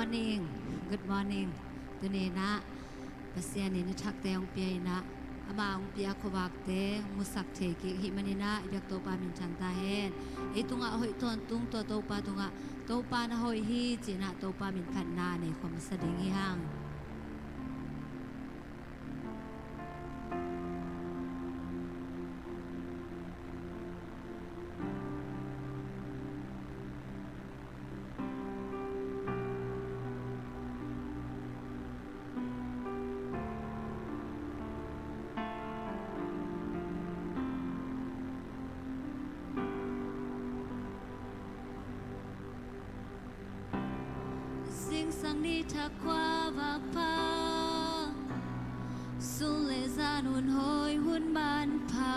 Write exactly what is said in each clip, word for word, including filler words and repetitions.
Morning. Good morning. Tuni in ah Pasian in i thakte hong pia in ah, ama hong pia khuavakte hong musak thei kik hih manin ah i biak Topa minthang ta hen. Ei tungah hoih tawntung tua Topa tungah, Topa na hoih hi ci in ah Topa minphatna nei khawm masa ding hi hang. Zingsang ni thak khuavak pha, sun le zan hun hawi hun manpha,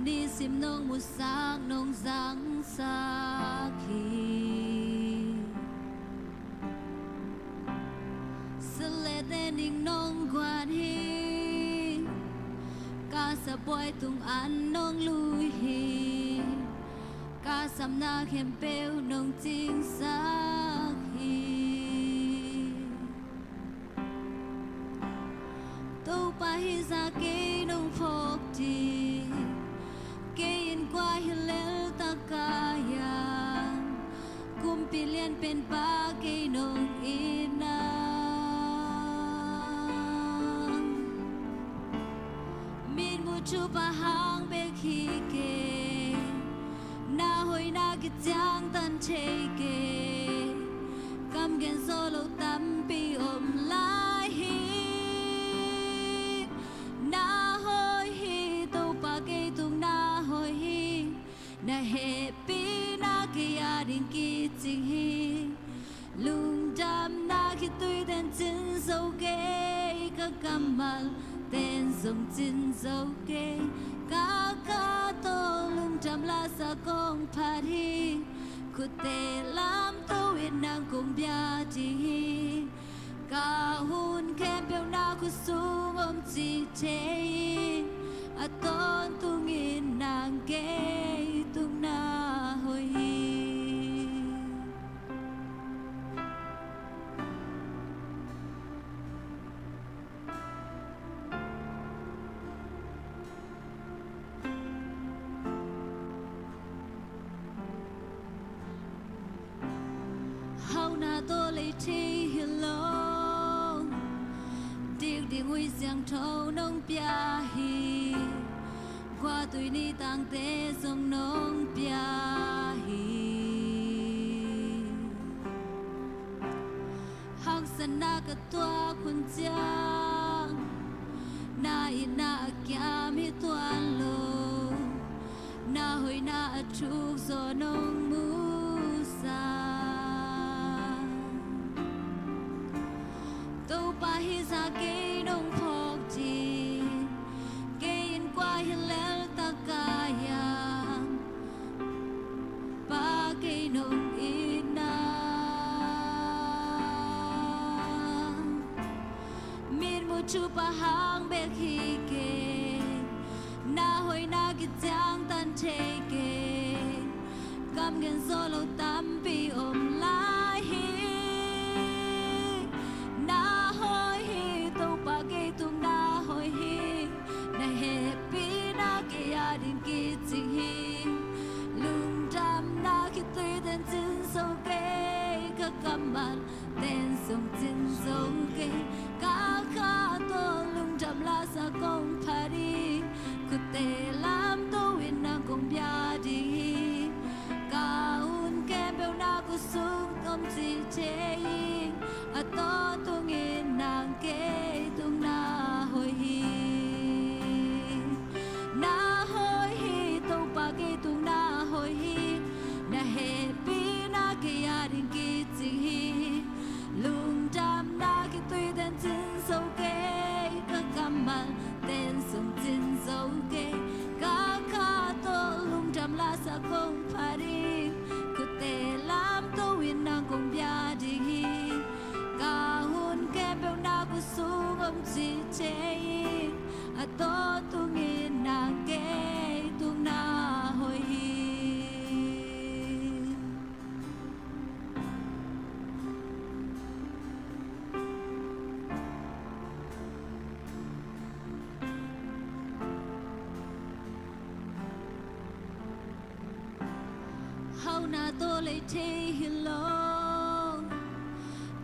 nisim nong musak nong zangsak hi. Sal le tening nong guan hi, ka sabuai tung an nong lui hi, ka samna khempeuh nong cingsak hi. Topa hih zah kei nong phawk ding, kei in kua hi lel ta ka hiam? Kumpi lianpen pa kei nong it na, mitmuh thupha hang bek hi kei, na hoihna kiciangtan thei kei. Kam gen zo lo tampi om lai hi. Na hoih hi, Topa kei tung na hoih hi. Na hehpihna kei a ding kicing hi. Lungdamna khitui ten cin zo kei, ka kammal ten zong cin zo kei. Ka kha tawh lungdam lasa kong phat hi. Khutte lamto in nang kong bia ding hi. Ka hun khempeuh na khut sung om ci thei hi. A tawntungin nang kei tung na hoih hi. Hauhna tawh lei thei hi lo, dik ding Ui Siangtho nong pia hi. Kua tui ni tangte zong nong pia hi. Haksatna ka tuak hun ciang, na itna a kiam hi tuan lo. Na hoihna a thuk zaw nong musak. Topa hih zah kei nong phawk ding, kei in kua hi lel ta ka hiam? Pa kei nong it na, mitmuh thupha hang bek hi kei. Na hoihna kiciangtan thei kei. Kam gen zo lo tampi om lai hi. Na hoih hi, Topa kei tung na hoih hi. Na hehpihna kei a ding kicing hi. Lungdamna khitui ten cin zo kei, ka kammal ten zong cin zo kei. Ka kha tawh lungdam lasa kong phat hi. Khutte lamto in nang kong bia ding hi. Ka hun khempeuh na khut sung om ci thei hi. A tawntungin nang kei tung na hoih hi. Na hoih hi, Topa kei tung na hoih hi. Na hehpihna kei a ding kicing hi. Lungdamna khitui ten cin zo kei, ka kammal ten zong cin zo kei. Ka kha tawh lungdam lasa kong phat hi. Khutte lamto in nang kong bia ding hi. Ka hun khempeuh na khut na tawh lei thei hi lo.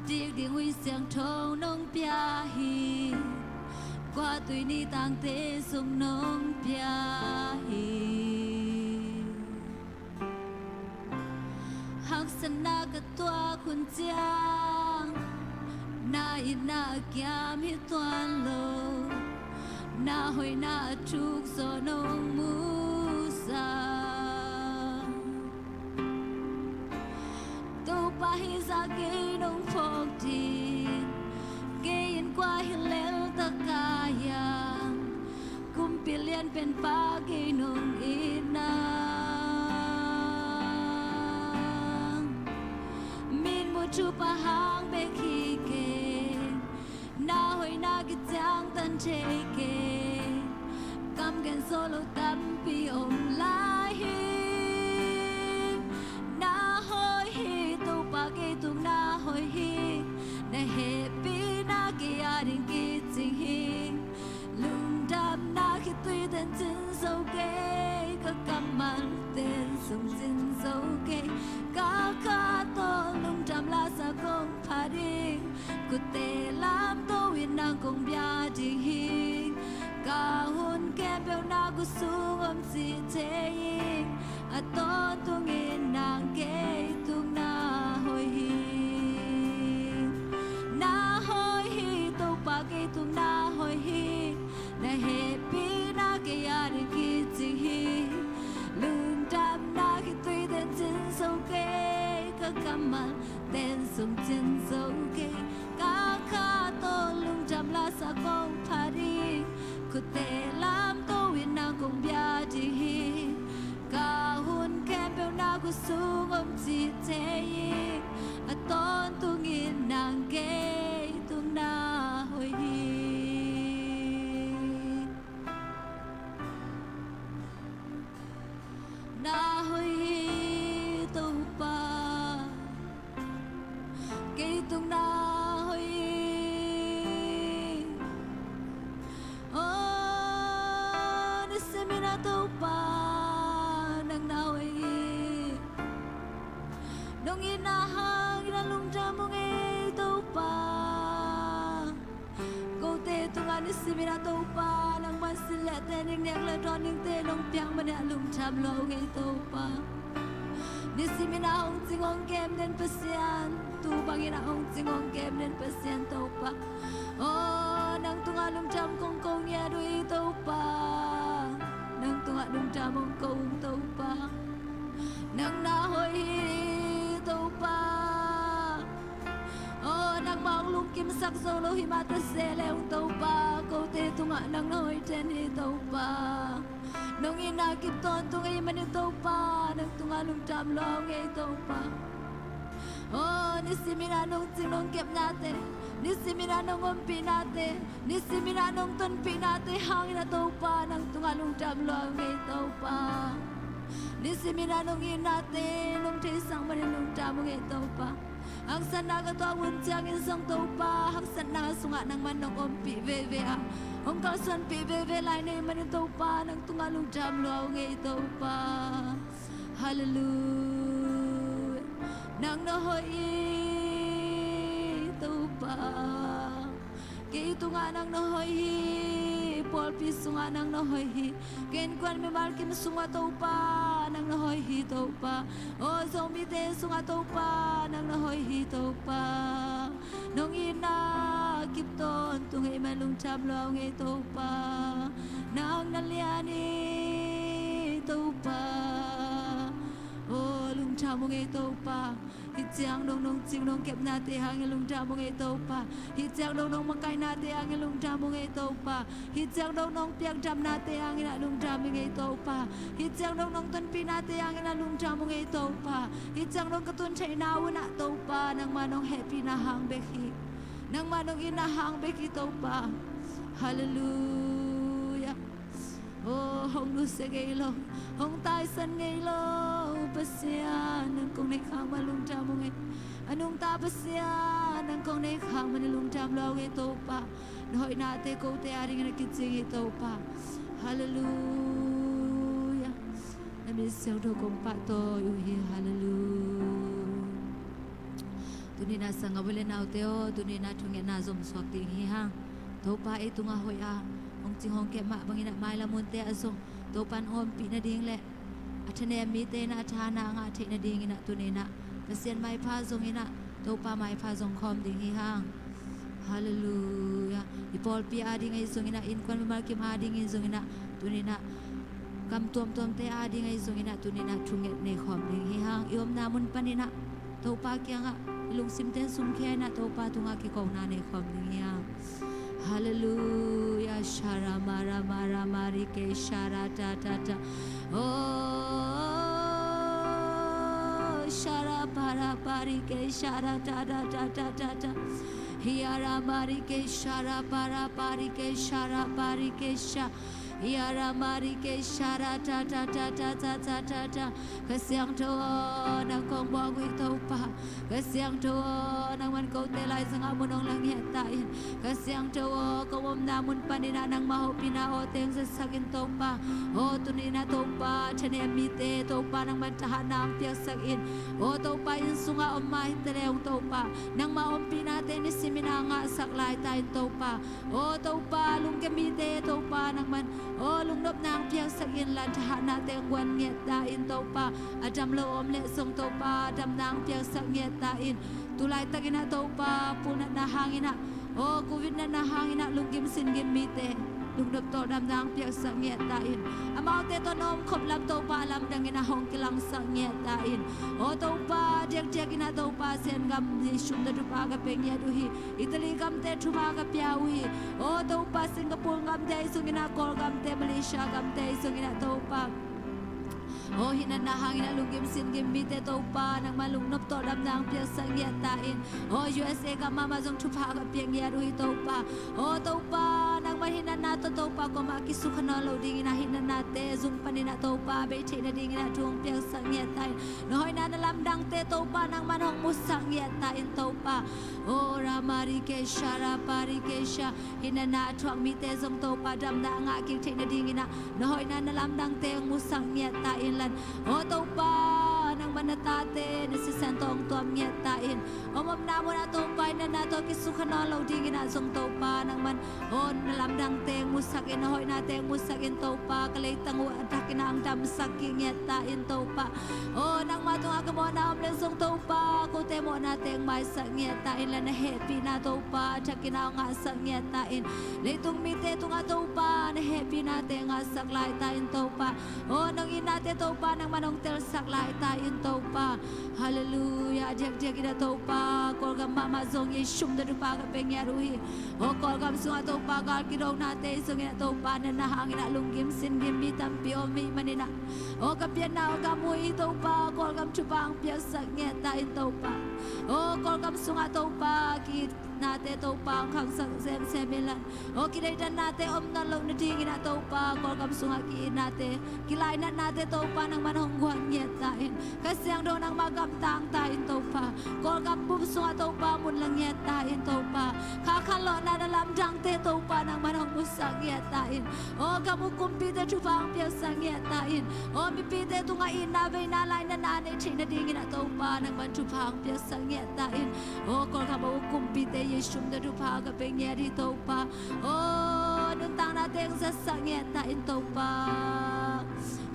Dik ding ui siangtho nong pia hi. Kua tui ni tangte zong nong pia hi. Haksatna ka tuak hun ciang na itna a kiam hi tuan lo. Na hoihna a thuk zaw nong musak. Topa hi zah kei nong phawk ding. Kei in kua hi lel taka hiam. Kumpi lian pen pa kei nong itna. Min mu thupha hang bek hi kei. Na hoihna kiciangtan thei kei. Kam gen zo lo tampi om lai hi. Na hoih hi Topa kei tung na hoih hi. Na hehpihna kei a ding kicing hi. Lungdamna khitui tencin zo kei. Ka kammal ten sungcin zo kei. Ka kha tawh lungdam lasa kong pha ding. Khutte lamto in nang kong bia ding hi. Ka hun khempeuh na khutsung om ci thei ing. A tawntungin nang kei tung na hoih hi. Na hoih hi Topa kei tung na hoih hi. Na hehpihna kei a ding kicing hi. Lungdamna khitui tencin zo kei. Ka kammal ten sungcin zo kei. Ka kha tawh lungdam lasa kong pha ding. Khutte lamto in nang kong bia ding hi. Ka hun khempeuh na khutsung om ci thei ing. A tawntungin nang kei tung na hoih hi. Na hoih hi Topa. Kei tung na hoih hi. Oh, nisimin a Topa nang na hoih hi. Nong itna hangin a lungdam ung ei Topa. Kote tungah nisimin a Topa nangman sin le tening, nek le dawn dingte nong piak manin a lungdam lua ung ei Topa. Nisimin a hong cing hong kem den Pasian, tu bangin a hong cing hong kem den Pasian Topa. Oh, nang tungah lungdam kong ko ngiat uh ei Topa. Nang tungah lungdam hong ko ung Topa. Nang na hoih hi Topa. Oh, nangmah hong lungkimsak zo lo hi mah ta se le ung Topa. Kote tungah nang na hoih den hi Topa. Nong itna kip tawntung ahih manin Topa, nang tungah lungdam lua ung ei Topa. Oh, nisimin a nong cing nong kepnate, nisimin a nong ompihnate, nisimin a nong tonpihnate hangin a Topa, nang tungah lungdam lua ung ei Topa. Nisimin a nong itnate nong theisak manin lungdam ung ei Topa. Haksatna ka tuak hun ciangin zong Topa, haksatna sungah nangman nong ompih veve a, hong kalsuanpih veve lai na hih manin Topa, nang tungah lungdam lua ung ei Topa. Halleluiah. Nang na hoih hi Topa. Kei tungah nang na hoih hi. Pawlpi sungah nang na hoih hi. Ka innkuan mimal kim sungah Topa nang na hoih hi Topa. Oh, Zomite sungah Topa nang na hoih hi Topa. Nong itna kip tawntung ahih manin lungdam lua ung ei Topa. Nang na lian hi Topa. Oh, lungdam ung ei Topa. Hih ciang dong nong cing nong kepnate hangin lungdam ung ei Topa. Hih ciang dong nong makainate hangin lungdam ung ei Topa. Hih ciang dong nong piakdamnate hangin a lungdam ung ei Topa. Hih ciang dong nong tonpihnate hangin a lungdam ung ei Topa. Hih ciang dong ka tun theihna un ah Topa, nangmah nong hehpihna hang bek hi. Nangmah nong itna hang bek hi Topa. Halleluiah. Oh, hong nusia ngei lo, hong taisan ngei lo Pasian, nang kong neih khak manin lungdam ung ei. A nungta Pasian, nang kong neih khak manin lungdam lua ung ei Topa. Na hoihnate kote a dingin a kicing hi Topa. Halleluiah. Na min siangtho kong pahtawi uh hi. Halleluiah. Sanggamnu le naute aw, tuni-in ah thungetna zom suak ding hi hang. Topa ei tungah hoih a, hong cing hong kep mah bangin ah mailam hunte ah zong Topa in ompih nading le a thanem mite in ah a thahatna a ngah theih nadingin ah tuni-in ah Pasian maipha zongin ah Topa maipha zong khawm ding hi hang. Halleluiah. I pawlpi ading ahi zongin ah, innkuan mimal kim adingin zongin ah, tuni-in ah gam tuamtuamte ading ahi zongin ah, tuni-in ah thunget nei khawm ding hi hang. I omna mun panin ah Topa kiangah i lungsimte sumkhia-in ah Topa tungah kikona nei khawm ding hi hang. Halleluiah. Shara mara mara mari ke shara ta ta ta. Oh, shara para pari ke shara ta ta ta ta ta ta. Hiara mari ke shara para pari ke shara pari ke sha. Hiara mari ke shara ta ta ta ta ta ta ta ta. Ka Siangtho aw, nang kong buak uh hi Topa. Ka Siangtho aw, nangman kote laizangah mun hong la ngiat ta in. Ka Siangtho aw, ka omna mun panin ah nangmah hopihna aw teng zatsak in Topa. Aw tuni-in ah Topa, thanem mite Topa nangman thahatna hong piaksak in. Aw Topa, inn sungah om mah hi ta leng Topa, nangmah ompihnate nisimin ah ngahsak lai ta in Topa. Aw Topa, lungkia mite Topa nangman aw lungnopna hong piaksak inla, thahatnate hong guan ngiat ta in Topa. A dam lo om leh zong Topa, damna hong piaksak ngiat ta in. Tu laitakin ah Topa, pulnatna hangin ah, aw covid natna hangin ah lunggim singim mite lungnop tawldamna hong piaksak ngiat ta in. Amaute tawh na omkhop lam Topa, a lamdangin ah hong kilangsak ngiat ta in. Aw Topa, diakdiakin ah Topa, Sen gam Jesu min tawh thupha ka pia ngiat uh hi. Italy gamte thupha ka pia uh hi. Aw Topa, Singapore gamte ahi zongin ah, Kawlgamte, Malaysia gamte ahi zongin ah Topa, aw hih natna hangin ah lunggim singim mite Topa, nangmah lungnop tawldamna hong piaksak ngiat ta in. Aw U S A gam mahmah zong thupha ka pia ngiat uh hi Topa. Aw Topa, nangmah hih natna tawh Topa kuamah kisukha nawn lo dingin ah, hih natnate zung panin ah Topa bei theih nadingin ah thu hong piaksak ngiat ta in. Na hoihna na lamdangte Topa, nangman hong musak ngiat ta in Topa. Aw ra mari ke sha ra pari ke sha. Hih natna a thuak mite zong Topa, damna a ngah kik theih nadingin ah na hoihna na lamdangte hong musak ngiat ta inla. Aw Topa, nangman na tate na sisan tawh hong tuam ngiat ta in. Om omna munah Topa, hih natna tawh kisukha nawn lo dingin ah zong Topa, nangman aw na lamdangte hong musak in, na hoihnate hong musak in Topa. Ka leitang uh a dakin ah hong damsak kik ngiat ta in Topa. Aw nangmah tungah ka mawhna om leh zong Topa, kote mawhnate hong maisak ngiat ta inla, na hehpihna Topa a dakin ah hong ngahsak ngiat ta in. Leitung mite tungah Topa, na hehpihnate hong ngahsak lai ta in Topa. Aw nong itnate Topa, nangman hong telsak lai ta in Topa. Halleluiah. Diakdiakin ah Topa, Kawlgam mahmah zong Jesu min tawh thupha ka pia ngiat uh hi. Aw Kawlgam sungah Topa, gal kidonate ahi zongin ah Topa, natna hangin ah lunggim singim mi tampi om ahih manin ah, aw ka pianna aw gam uh hi Topa, Kawlgam thupha hong piaksak ngiat ta in Topa. Aw Kawlgam sungah Topa, ki nate Topa hong khangsak semsem inla. Aw kideidannate om nawn loh nadingin ah Topa, Kawlgam sungah ki-itnate, kilainatnate Topa, nangman hong guan ngiat ta in. Ka Siangtho, nangmah gamtang ta in Topa. Kawlgam bup sungah Topa mun la ngiat ta in Topa. Kha khanlawhna na lamdangte Topa, nangman hong musak ngiat ta in. Aw gam uh kumpite thupha hong piaksak ngiat ta in. Aw mipite tungah itna veina lainatna a neih theih nadingin ah Topa, nangman thupha hong piaksak ngiat ta in. Aw Kawlgam a uk kumpite Jesu min tawh thupha ka pia ngiat hi Topa. Aw nuntaknate hong zatsak ngiat ta in Topa.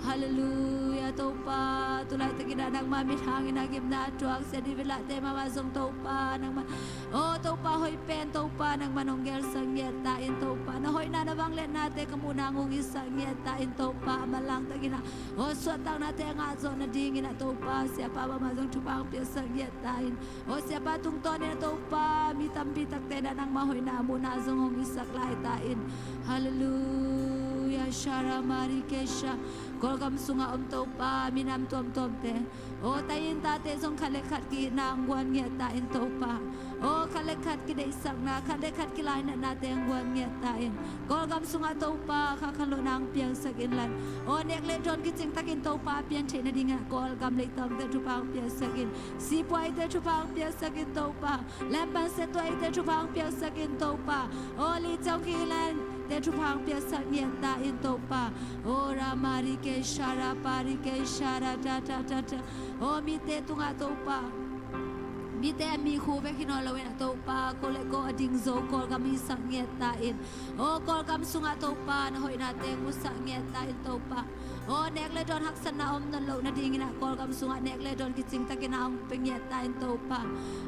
Halleluiah Topa. Tu laitakin ah nangmah mit hangin ah gimna a thuak Sia David Lahte mahmah zong Topa, nangmah aw Topa hoih pen Topa, nangman hong gelsak ngiat ta in Topa. Na hoihna na vangliatnate ka muhna hong hong hisak ngiat ta in Topa. A manlang takin ah aw suahtaknate a ngah zawh nadingin ah Topa, siapa mahmah zong thupha hong piaksak ngiat ta in. Aw siapa tungtawnin ah Topa, mi tampi takte in ah nangmah hoihna muhna zong hong hisak lai ta in. Halleluiah. Sha ra mari ke sha. Kawlgam sungah om Topa, minam tuamtuamte, aw ta in tate zong khat le khat ki-itna hong guan ngiat ta in Topa. Aw khat le khat kideihsakna, khat le khat kilainatnate hong guan ngiat ta in. Kawlgam sungah Topa, kha khanlawhna hong piangsak inla. Aw nek le dawn kicing takin Topa, pian theih nadingin ah Kawlgam leitangte thupha hong piaksak in. Sipuaite thupha hong piaksak in Topa. Lampanset tuaite thupha hong piaksak in Topa. Aw li ciang kilante thupha hong piaksak ngiat ta in Topa. Aw ra mari ke sha ra pari ke sha ra ta ta ta ta. Aw mite tungah Topa, Mite a mi khu bek hi nawn lo in ah Topa, ko le ko a ding zo Kawlgam hisak ngiat ta in. Aw Kawlgam sungah Topa na hoihnate musak ngiat ta in Topa. Aw nek le dawn haksatna om nawn loh nadingin ah Kawlgam sungah nek le dawn kicing takin ah hong pia ngiat ta in Topa.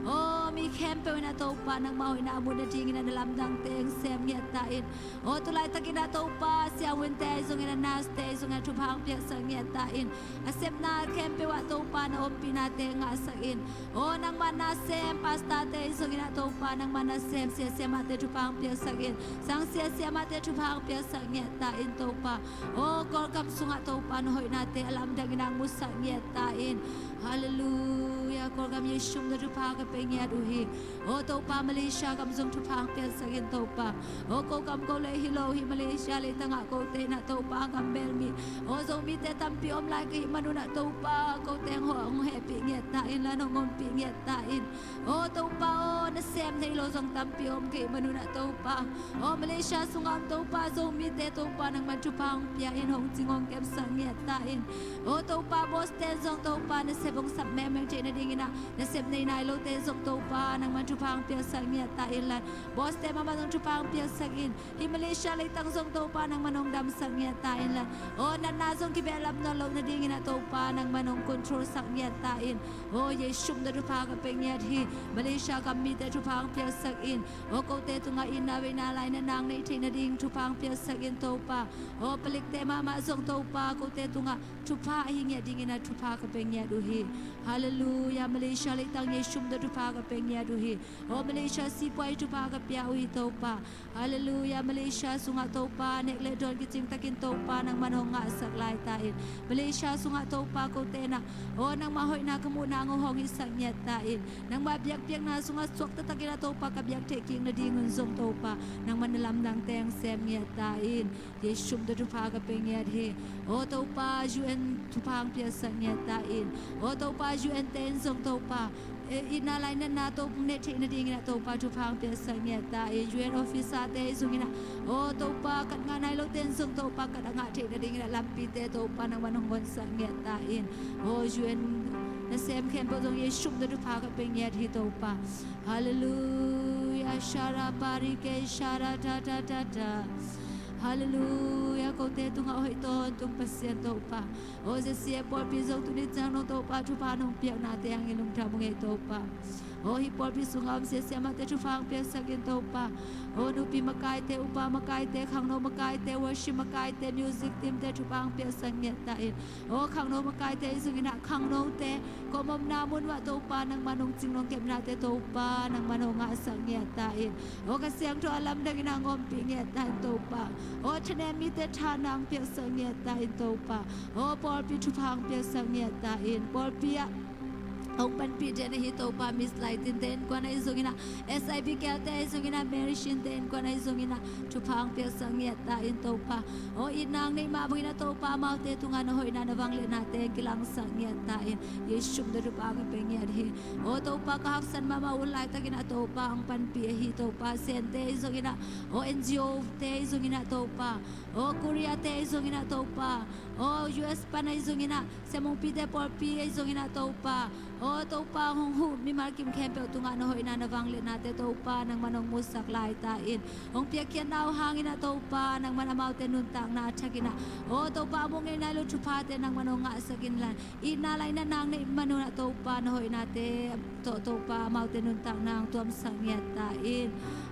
Aw mi khempeuh in ah Topa nangmah hoihna a muh nadingin ah na lamdangte hong sem ngiat ta in. Aw tulaitakin ah Topa siangvinte ahi zongin ah nurse-te ahi zongin ah thupha hong piaksak ngiat ta in. A sepna khempeuh ah Topa na ompihnate ngahsak in. Aw nangmah na sem pastor-te ahi zongin ah Topa nangmah na sem sia siamahte thupha hong piaksak in. Sang sia siamahte thupha hong piaksak ngiat ta in Topa. Aw Kawlgam sungah Topa na hoihnate a lamdangin ah musak ngiat ta in. Halleluia. Kawlgam Jesu min tawh thupha ka pia ngiat uh hi. Aw Topa Malaysia gam zong thupha hong piaksak in Topa. Aw ko gam ko lei hi lo hi Malaysia leitangah kote in ah Topa gam bel mi. Aw Zomite tampi om lai ka hih manun ah Topa kote hong hehpih ngiat ta in la hong ompih ngiat ta in. Aw Topa aw na sem thei lo zong tampi om ka hih manun ah Topa. Aw Malaysia sungah om Topa Zomite Topa nangman thupha hong pia in hong cing hong kemsak ngiat ta in. Aw Topa boss-te zong Topa na sep hong sap mengmeng theih nadingin ah na sep nei nai lote zong Topa nangman thupha hong piaksak ngiat ta in la boss-te mahmah zong thupha hong piaksak in. Hih Malaysia leitang zong Topa nangman hong damsak ngiat ta in la. Aw natna zong kibehlap nawn loh nadingin ah Topa nangman hong control sak ngiat ta in. Aw Jesu min tawh thupha ka pia ngiat hi. Malaysia gam mite thupha hong piaksak in. Aw kote tungah itna veina lainatna hong neih theih nading thupha hong piaksak in Topa. Aw palikte mahmah zong Topa kote tungah thupha ahi ngiat dingin ah thupha ka pia ngiat uh hi. Halleluia. Malaysia leitang Jesu min tawh thupha ka pia ngiat uh hi. Aw Malaysia sipuai thupha ka pia uh hi Topa. Halleluia. Malaysia sungah Topa nek le dawn kicing takin Topa nangman hong ngahsak lai ta in. Malaysia sungah Topa kote in ah aw nangmah hoihna ka muhna ngah hong hisak ngiat ta in. Nangmah biakpiakna sungah suak taktakin ah Topa ka biak theih kik nadingun zong Topa nangman na lamdangte hong sem ngiat ta in. Jesu min tawh thupha ka pia ngiat hi. Aw Topa U N thupha hong piaksak ngiat ta in. Aw Topa U N-te in zong Topa itna lainatna Topa hong neih theih nadingin ah Topa thupha hong piaksak ngiat ta in. U N officer-te ahi zongin ah aw Topa kat ngah nai lote in zong Topa kat a ngah theih nadingin ah lampite Topa nangman hong honsak ngiat ta in. Aw U N nasem khempeuh zong Jesu min tawh thupha ka pia ngiat hi Topa. Halleluia. Shara parike shara ta ta ta ta. Halleluia. Kote tungah hoih tawntung Pasian Topa. Aw Z C A pawlpi zong tuni ciang nong Topa thupha nong piaknate hangin lungdam uh ngei Topa. Aw hih pawlpi sungah om sia siamahte thupha hong piaksak in Topa. Aw nupi makaite, upa makaite, khangno makaite, worship makaite, music team-te thupha hong piaksak ngiat ta in. Aw khangno makaite ahi zongin ah khangnote ko omna mun uah Topa nangman hong cing hong kepnate Topa nangman hong ngahsak ngiat ta in. Aw ka siangtho a lamdangin ah hong ompih ngiat ta in Topa. Aw thanem mite tha nang piaksak ngiat ta in Topa. Aw pawlpi thupha hong piaksak ngiat ta in. Pawlpi ah hong panpih den ahi Topa Miss Laitin-te innkuan ahi zongin ah S I B K L-te ahi zongin ah Mary Shin-te innkuan ahi zongin ah thupha hong piaksak ngiat ta in Topa. Aw itna hong neih mah bangin ah Topa amaute tungah na hoihna na vangliatnate hong kilangsak ngiat ta in. Jesu min tawh thupha ka pia ngiat hi. Aw Topa ka haksat mahmah un laitakin ah Topa hong panpih ahi Topa Sente ahi zongin ah aw N G O-te ahi zongin ah Topa aw Korea-te ahi zongin ah Topa aw U S pan ahi zongin ah Semongpite pawlpi ahi zongin ah Topa aw Topa hong huh mimal kim khempeuh tungah na hoihna na vangliatnate Topa nangman hong musak lai ta in. Hong piakhiatna uh hangin ah Topa nangman amaute nuntakna a thakin ah aw Topa a muh ngei nai lo thuphate nangman hong ngahsak in la. Itna lainatna hong neih manun ah Topa na hoihnate tawh Topa amaute nuntakna hong tuamsak ngiat ta in.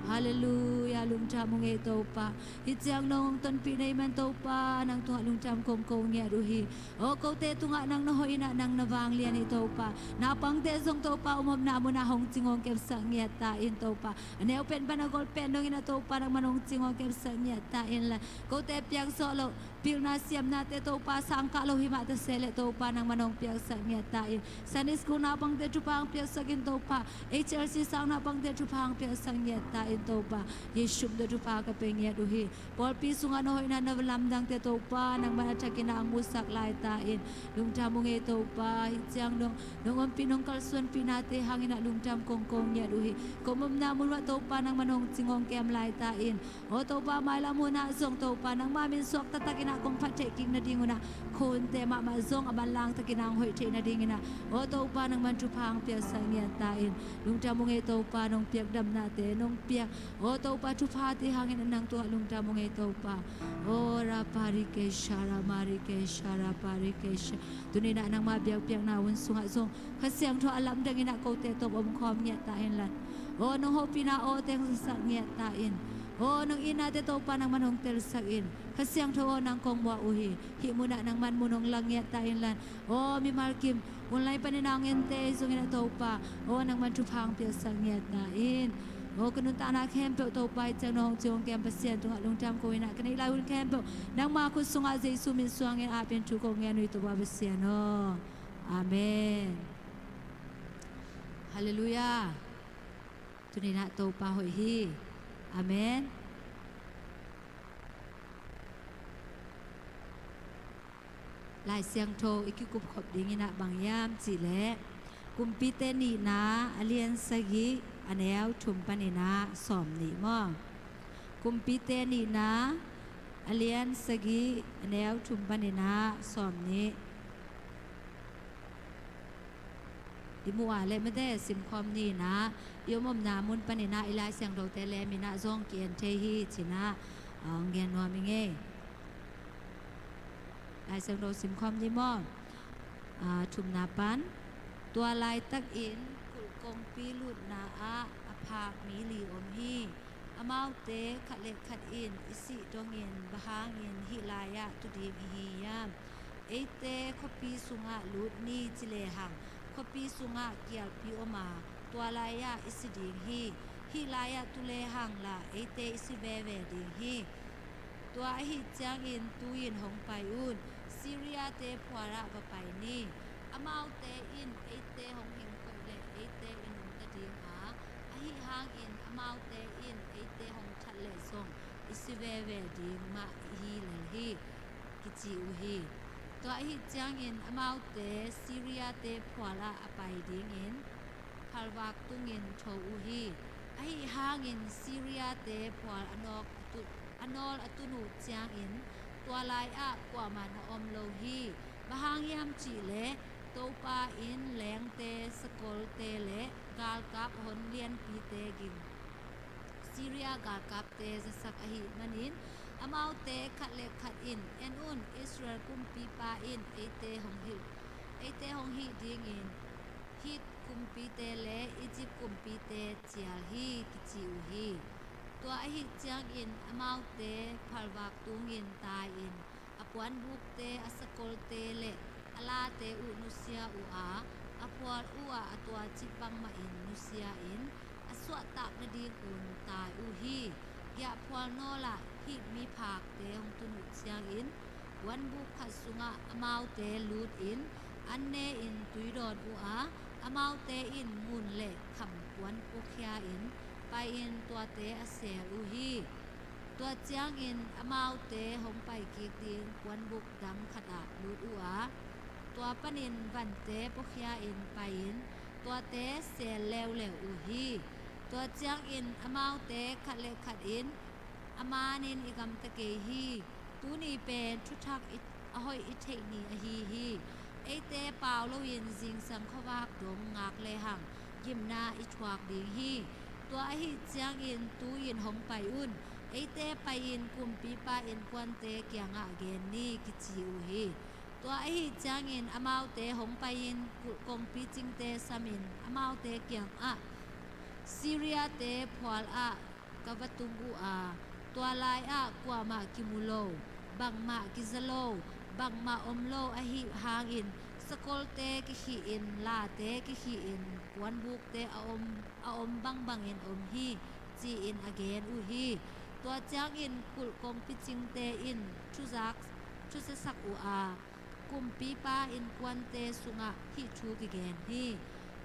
Halleluia. Lungdam uh ngei Topa. Hih ciang nong tonpih na hih man Topa nang tungah lungdam kong ko ngiat uh hi. Aw kote tungah nang na hoih in ah nang na vanglian hi Topa. Naupangte zong Topa om omna munah hong cing hong kepsak ngiat ta in Topa. A neu pen pan a gol pen dongin ah Topa nangman hong cing hong kepsak ngiat ta in la. Kote piakzawh loh pilna siamnate Topa sangkah lo himah ta seh leh Topa nangman hong piaksak ngiat ta in. Sunday school naupangte thupha hong piaksak in Topa. H R C sang naupangte thupha hong piaksak ngiat ta in Topa. Jesu min tawh thupha ka pia ngiat uh hi. Pawlpi sungah na hoihna na lamdangte Topa nangman a thakin ah hong musak lai ta in. Lungdam uh ngei Topa. Hih ciang nong nong ompih nong kalsuanpihnate hangin ah lungdam kong ko ngiat uh hi. Ko omna mun uah Topa nangman hong cing hong kem lai ta in. Aw Topa mailam hunah zong Topa nangma min suak taktakin ah kong phat theih kik nadingun ah, khulte mahmah zong a manlang takin a hong hoih theih nadingin ah, aw Topa, nangman thupha hong piaksak ngiat ta in. Lungdam ung ei Topa, nong piak damnate nong piak, aw Topa, thuphate hangin a nang tungah lungdam ung ei Topa. Aw Raparikesha, Ramarikesha, Raparikesha. Tuni-in ah nangma biakpiakna hun sungah zong Kha Siangtho a lamdangin ah kote tawh omkhawm ngiat ta inla, aw nong hopihna aw teng zasak ngiat ta in. Aw nong itnate Topa, nangman hong telsak in. Kha Siangtho aw, nang kong muak uh hi. Hih munah nangman mun hong lang ngiat ta inla, aw mimal kim, online panin a hong ente zongin ah Topa, aw nangman thupha hong piaksak ngiat ta in. Aw ka nuntakna khempeuh Topa, hih ciang nong hong ci hong kem Pasian tungah lungdam ko in ah, ka neih lai hun khempeuh nangma khut sungah Jesu min suangin apin thu kong ngen uh hi Topa Pasian aw. Amen. Halleluiah. Tuni-in ah Topa hoih hi. Amen. Lai Siangtho i kikupkhop dingin ah bang hiam cihleh, Kumpite nihna a lian sagih a neu thum panin ah sawm nih maw? Kumpite nihna a lian sagih a neu thum panin ah sawm nih. I muh a leh mate simkhawm ni in ah, i om omna mun panin ah i Lai Siangthote lem in ah zong ki-en thei hi ci-in ah, ah, gen nuam ing ei. Lai Siangtho simkhawm ni maw? Ah, thumna pan. Tua laitakin kulh kongpi lutna ah a phak mi li om hi. Amaute khat le khat in i sih dongin, bang hangin hih lai-ah tu ding ihi hiam? Eite khuapi sungah lut ni ci lehang, khuapi sungah kialpi om a, tua lai-ah i si ding hi. Hih lai-ah tu lehang lah eite i si veve ding hi. Tua ahih ciangin tu-in hong pai un, Syria-te phualah va pai ni. Amaute in eite hong hing koih leh eite i nungta ding a, ahi hangin amaute in eite hong that leh zong i si veve ding mah ihi lel hi, kici uh hi. Tua ahih ciangin amaute Syria-te phualah a pai dingin phalvak tungin tho uh hi. Ahi hangin Syria-te phual a nawk a tun, a nawl a tun uh ciangin tua lai-ah kuamah na om lo hi. Bang hang hiam cihleh Topa in leengte, sakolte le galkap hon lianpite ging, Syria galkapte zasak ahih manin, amaute khat le khat in, "En un, Israel kumpipa in eite hong hilh, eite hong hih dingin Hit kumpite le Egypt kumpite cial hi," kici uh hi. Tua ahih ciangin amaute phalvak tungin tai-in a puanbukte, a sakolte le a late uh nusia uh a, a phual uh ah a tuacip bangmahin nusia-in a suahtak nadingun tai uh hi. Giahphual nawlah hih miphakte hong tun uh ciangin puanbuk khat sungah amaute lutin an ne-in tui dawn uh a, amaute in ngun le kham puan puakhia-in pai-in tuate a seel uh hi. Tua ciangin amaute hong paikik ding puanbuk dang khatah lut uh a, tua panin vante puakhia-in pai-in tuate seel leuleu uh hi. Tua ciangin amaute khat le khat in, "A manin i gamta kei hi. Tuni pen thuthak i, a hoih i theih ni ahi hi. Eite pau loin zingsang khuavak dong ngak lehang gimna i thuak ding hi. Tua ahih ciangin tu-in hong pai un. Eite pai-in kumpipa innkuante kiangah gen ni," kici uh hi. Tua ahih ciangin amaute hong pai-in kulh kongpi cingte samin amaute kiangah, "Syria-te phual ah ka va tung uh a, tua lai-ah kuamah kimu lo, bangmah kiza lo, bangmah om lo ahih hangin sakolte kikhihin, late kikhihin puanbukte a om, a om bangbangin om hi," ci-in a gen uh hi. Tua ciangin kulh kongpi cingte in thuzak, thuzasak uh a, kumpipa innkuante sungah hih thu kigen hi.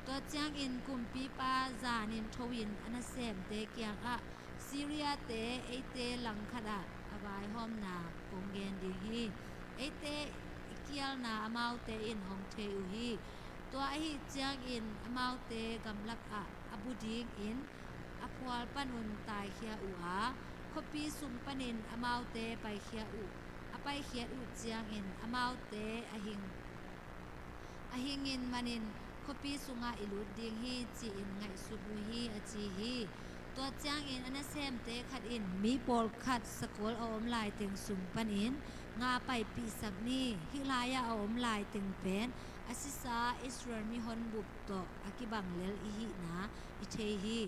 Tua ciangin kumpipa zanin tho-in a nasemte kiangah, "Syria-te eite langkhatah a vaihawmna kong gen ding hi. Eite i kialna amaute in hong thei uh hi. Tua ahih ciangin amaute gamlakah a bu dingin a phual panun taikhia uh a, khuapi sung panin amaute paikhia uh a, paikhiat uh ciangin amaute a hing, a hingin manin khuapi sungah i lut ding hi, ci-in ngaihsun uh hi, a ci hi. Tua ciangin a nasemte khat in, mi pawlkhat sakol a om laiteng sung panin nga paipihsak ni. Hih lai-ah a om laiteng pen a sisa Israel mihonbup tawh a kibang lel i hihna i thei hi.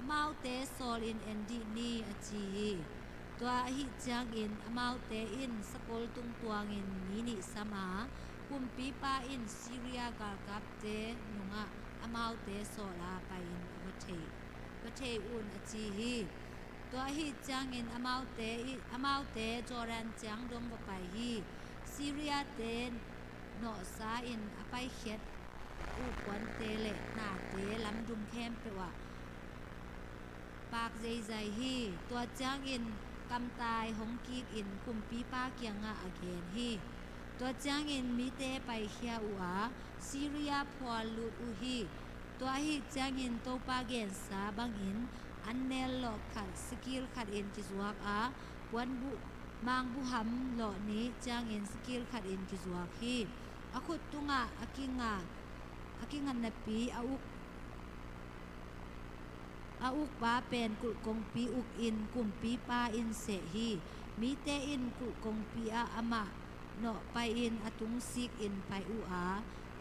Amaute sawlin en dih ni, a ci hi. Tua ahih ciangin amaute in sakol tung tuangin mi nih sam a, kumpipa in Syria galkapte nungah amaute sawl a pai-in va thei, va thei un, a ci hi. Tua ahih ciangin amaute i, amaute Jordan ciang dong va pai hi. Syria-te nawhsa in a paikhiat uh puante le nate lamdung khempeuh ah paak zeizai hi. Tua ciangin kamtai hong kikin kumpipa kiangah a gen hi. Tua ciangin mite paikhia uh a, Syria phual lut uh hi. Tua ahih ciangin Topa gensa bangin annel lawh khat sikil khatin kizuak a, puanbuh mangbuham lawh nih ciangin sikil khatin kizuak hi. A khut tungah a kinga, a kinga napi a uk, a ukpa pen kulhkongpi ukin kumpipa in seh hi. Mite in kulhkongpi ah amah nawh pai-in a tung sikin pai uh a,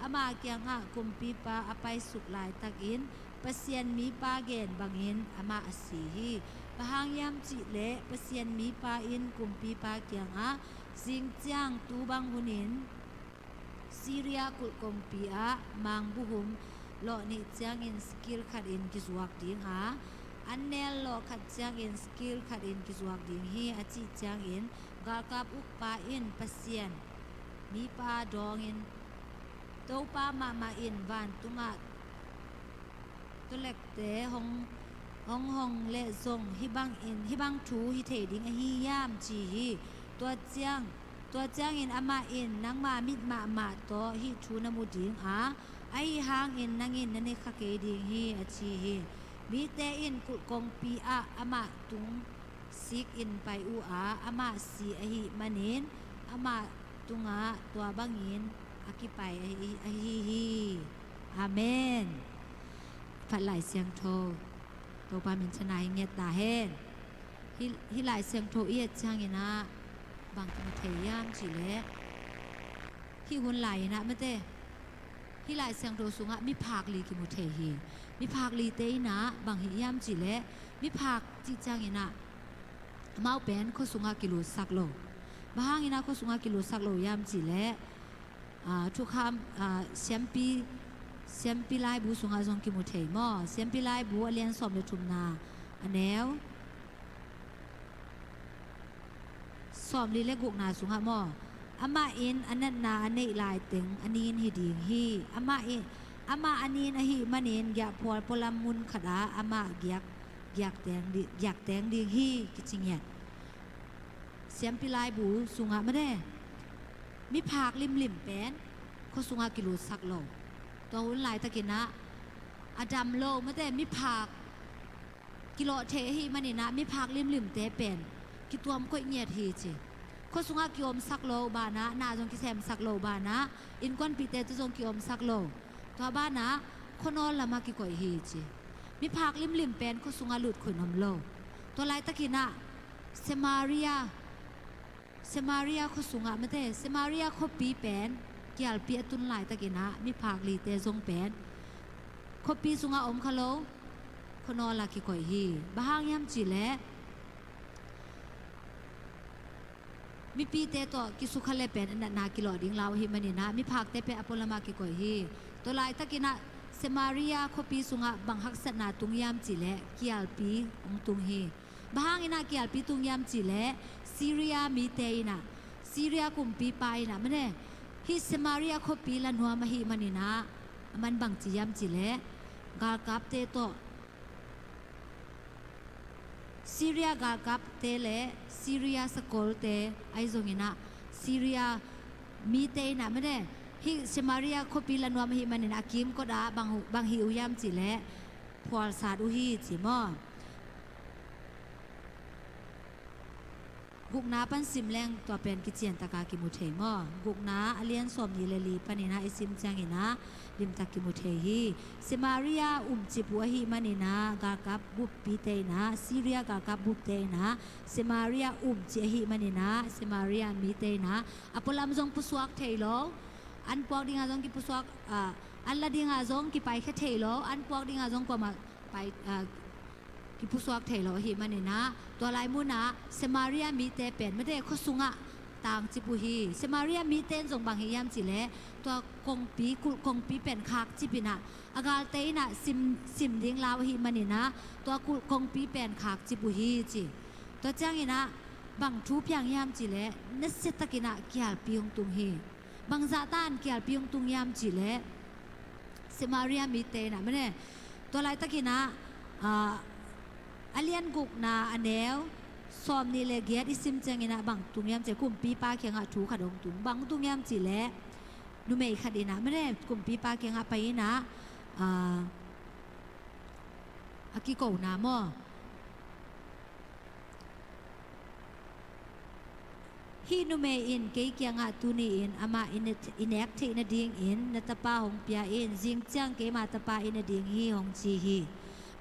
ama kiangah kumpipa a paisuk laitakin Pasian mipa gen bangin amah a si hi. Bang hang hiam cihleh Pasian mipa in kumpipa kiangah, zing ciang tu bang hunin Syria kulhkongpi ah mangbuhum lawh nih ciangin sikil khatin kizuak ding a, annel lawh khat ciangin sikil khatin kizuak ding hi, a cih ciangin galkap ukpa in Pasian mipa dawngin, Topa mahmah in vantungah tualekte hong, hong hong leh zong hih bangin, hih bang thu hi thei ding ahi hiam, ci hi. Tua ciang, tua ciangin amah in, nangma mit mahmah tawh hih thu na mu ding a, ahi hangin nang in na ne kha kei ding hi, a ci hi. Mite in kulhkongpi ah amah tung sikin pai uh a, amah si ahih manin amah tungah tua bangin a kipai ahi, ahi hi. Amen. Phat Lai Siangtho, Topa min thang in nget ta hen. Hih, hih Lai Siangtho i et ciangin ah bang kimu thei hiam cihleh, hih hun lai-in ah mate, hih Lai Siangtho sungah miphak li kimu thei hi. Miphak lite in ah bang hi hiam cihleh, miphak cih ciangin ah amau pen khua sungah kilutsak lo. Bang hangin ah khua sungah kilutsak lo hiam cihleh, aa, thukham, aa, Siampi, Siampi Laibu sungah zong kimu thei maw? Siampi Laibu a lian sawm le thumna, a neu sawmli le gukna sungah maw, amah in a natna a neih laiteng a nin hi ding hi. Amah in, amah a nin ahih manin giahphual pualam mun khatah amah giak, giak teng di, giak teng ding hi, kici ngiat. Siampi Laibu sungah mate, miphak limlim pen khua sungah kilutsak lo. Tua hun laitakin ah a dam lo mate, miphak kilawh thei ahih manin ah miphak limlimte pen kituam koih ngiat hi ci. Khua sungah kiomsak lo banah, na zong kisemsak lo banah, innkuanpihte tawh zong kiomsak lo. Tua banah khuanawl lamah kikoih hi ci. Miphak limlim pen khua sungah lut khuin om lo. Tua laitakin ah Samaria, Samaria khua sungah mate, Samaria khuapi pen kialpi a tun laitakin ah miphak lite zong pen khuapi sungah om kha lo, khuanawl ah kikoih hi. Bang hang hiam cihleh, mipite tawh kisukha le pen a natna kilawh ding lau ahih manin ah miphakte pen a pualamah kikoih hi. Tua laitakin ah Samaria khuapi sungah bang haksatna tung hiam cihleh, kialpi hong tung hi. Bang hangin ah kialpi tung hiam cihleh, Syria mite in ah, Syria kumpipa in ah mane, hih Samaria khuapi la nuam ahih manin ah, a man bang ci hiam cihleh, galkapte tawh, Syria galkapte le Syria sakolte ahi zongin ah, Syria mite in ah mane, hih Samaria khuapi la nuam ahih manin a kimkot ah bang, bang hih uh hiam cihleh, phualsat uh hi ci maw? Gukna pan sim leng tua pen kiciantaka kimu thei maw? Gukna a lian sawmnih le li paninah i sim cianginah limtak kimu thei hi. Samaria umcip uh ahih maninah galkap buppite inah, Syria galkap bupte inah Samaria umcih ahih maninah Samaria mite inah a pualam zong pusuak thei lo. An puak dingah zong kipusuak, ah, an la dingah zong kipaikhe thei lo. An puak dingah zong kuamah pai, ah, kipusuak thei lo ahih maninah tua lai munah Samaria mite pen mate khuasungah tangcip uh hi. Samaria mite in zong bang hi hiam cihleh tua kongpi, kulh kongpi pen khakcip inah a galte inah sim, sim ding lau ahih maninah tua kulh kongpi pen khakcip uh hi ci. Tua cianginah bang thu piang hiam cihleh nasiatakinah kialpi hong tung hi. Bangzahta in kialpi hong tung hiam cihleh Samaria mite inah mane tua laitakinah, ah, a lian gukna a neu sawmnih le giat i sim cianginah bang tung hiam cihleh kumpipa kiangah thu khat hong tung. Bang tung hiam cihleh numei khat inah mane kumpipa kiangah pai inah, ah, a kikona maw? Hih numei in kei kiangah tuni-in amah i ne-, i nek theih nadingin na tapa hong pia in, zing ciang keima tapa i na ding hi hong ci hi.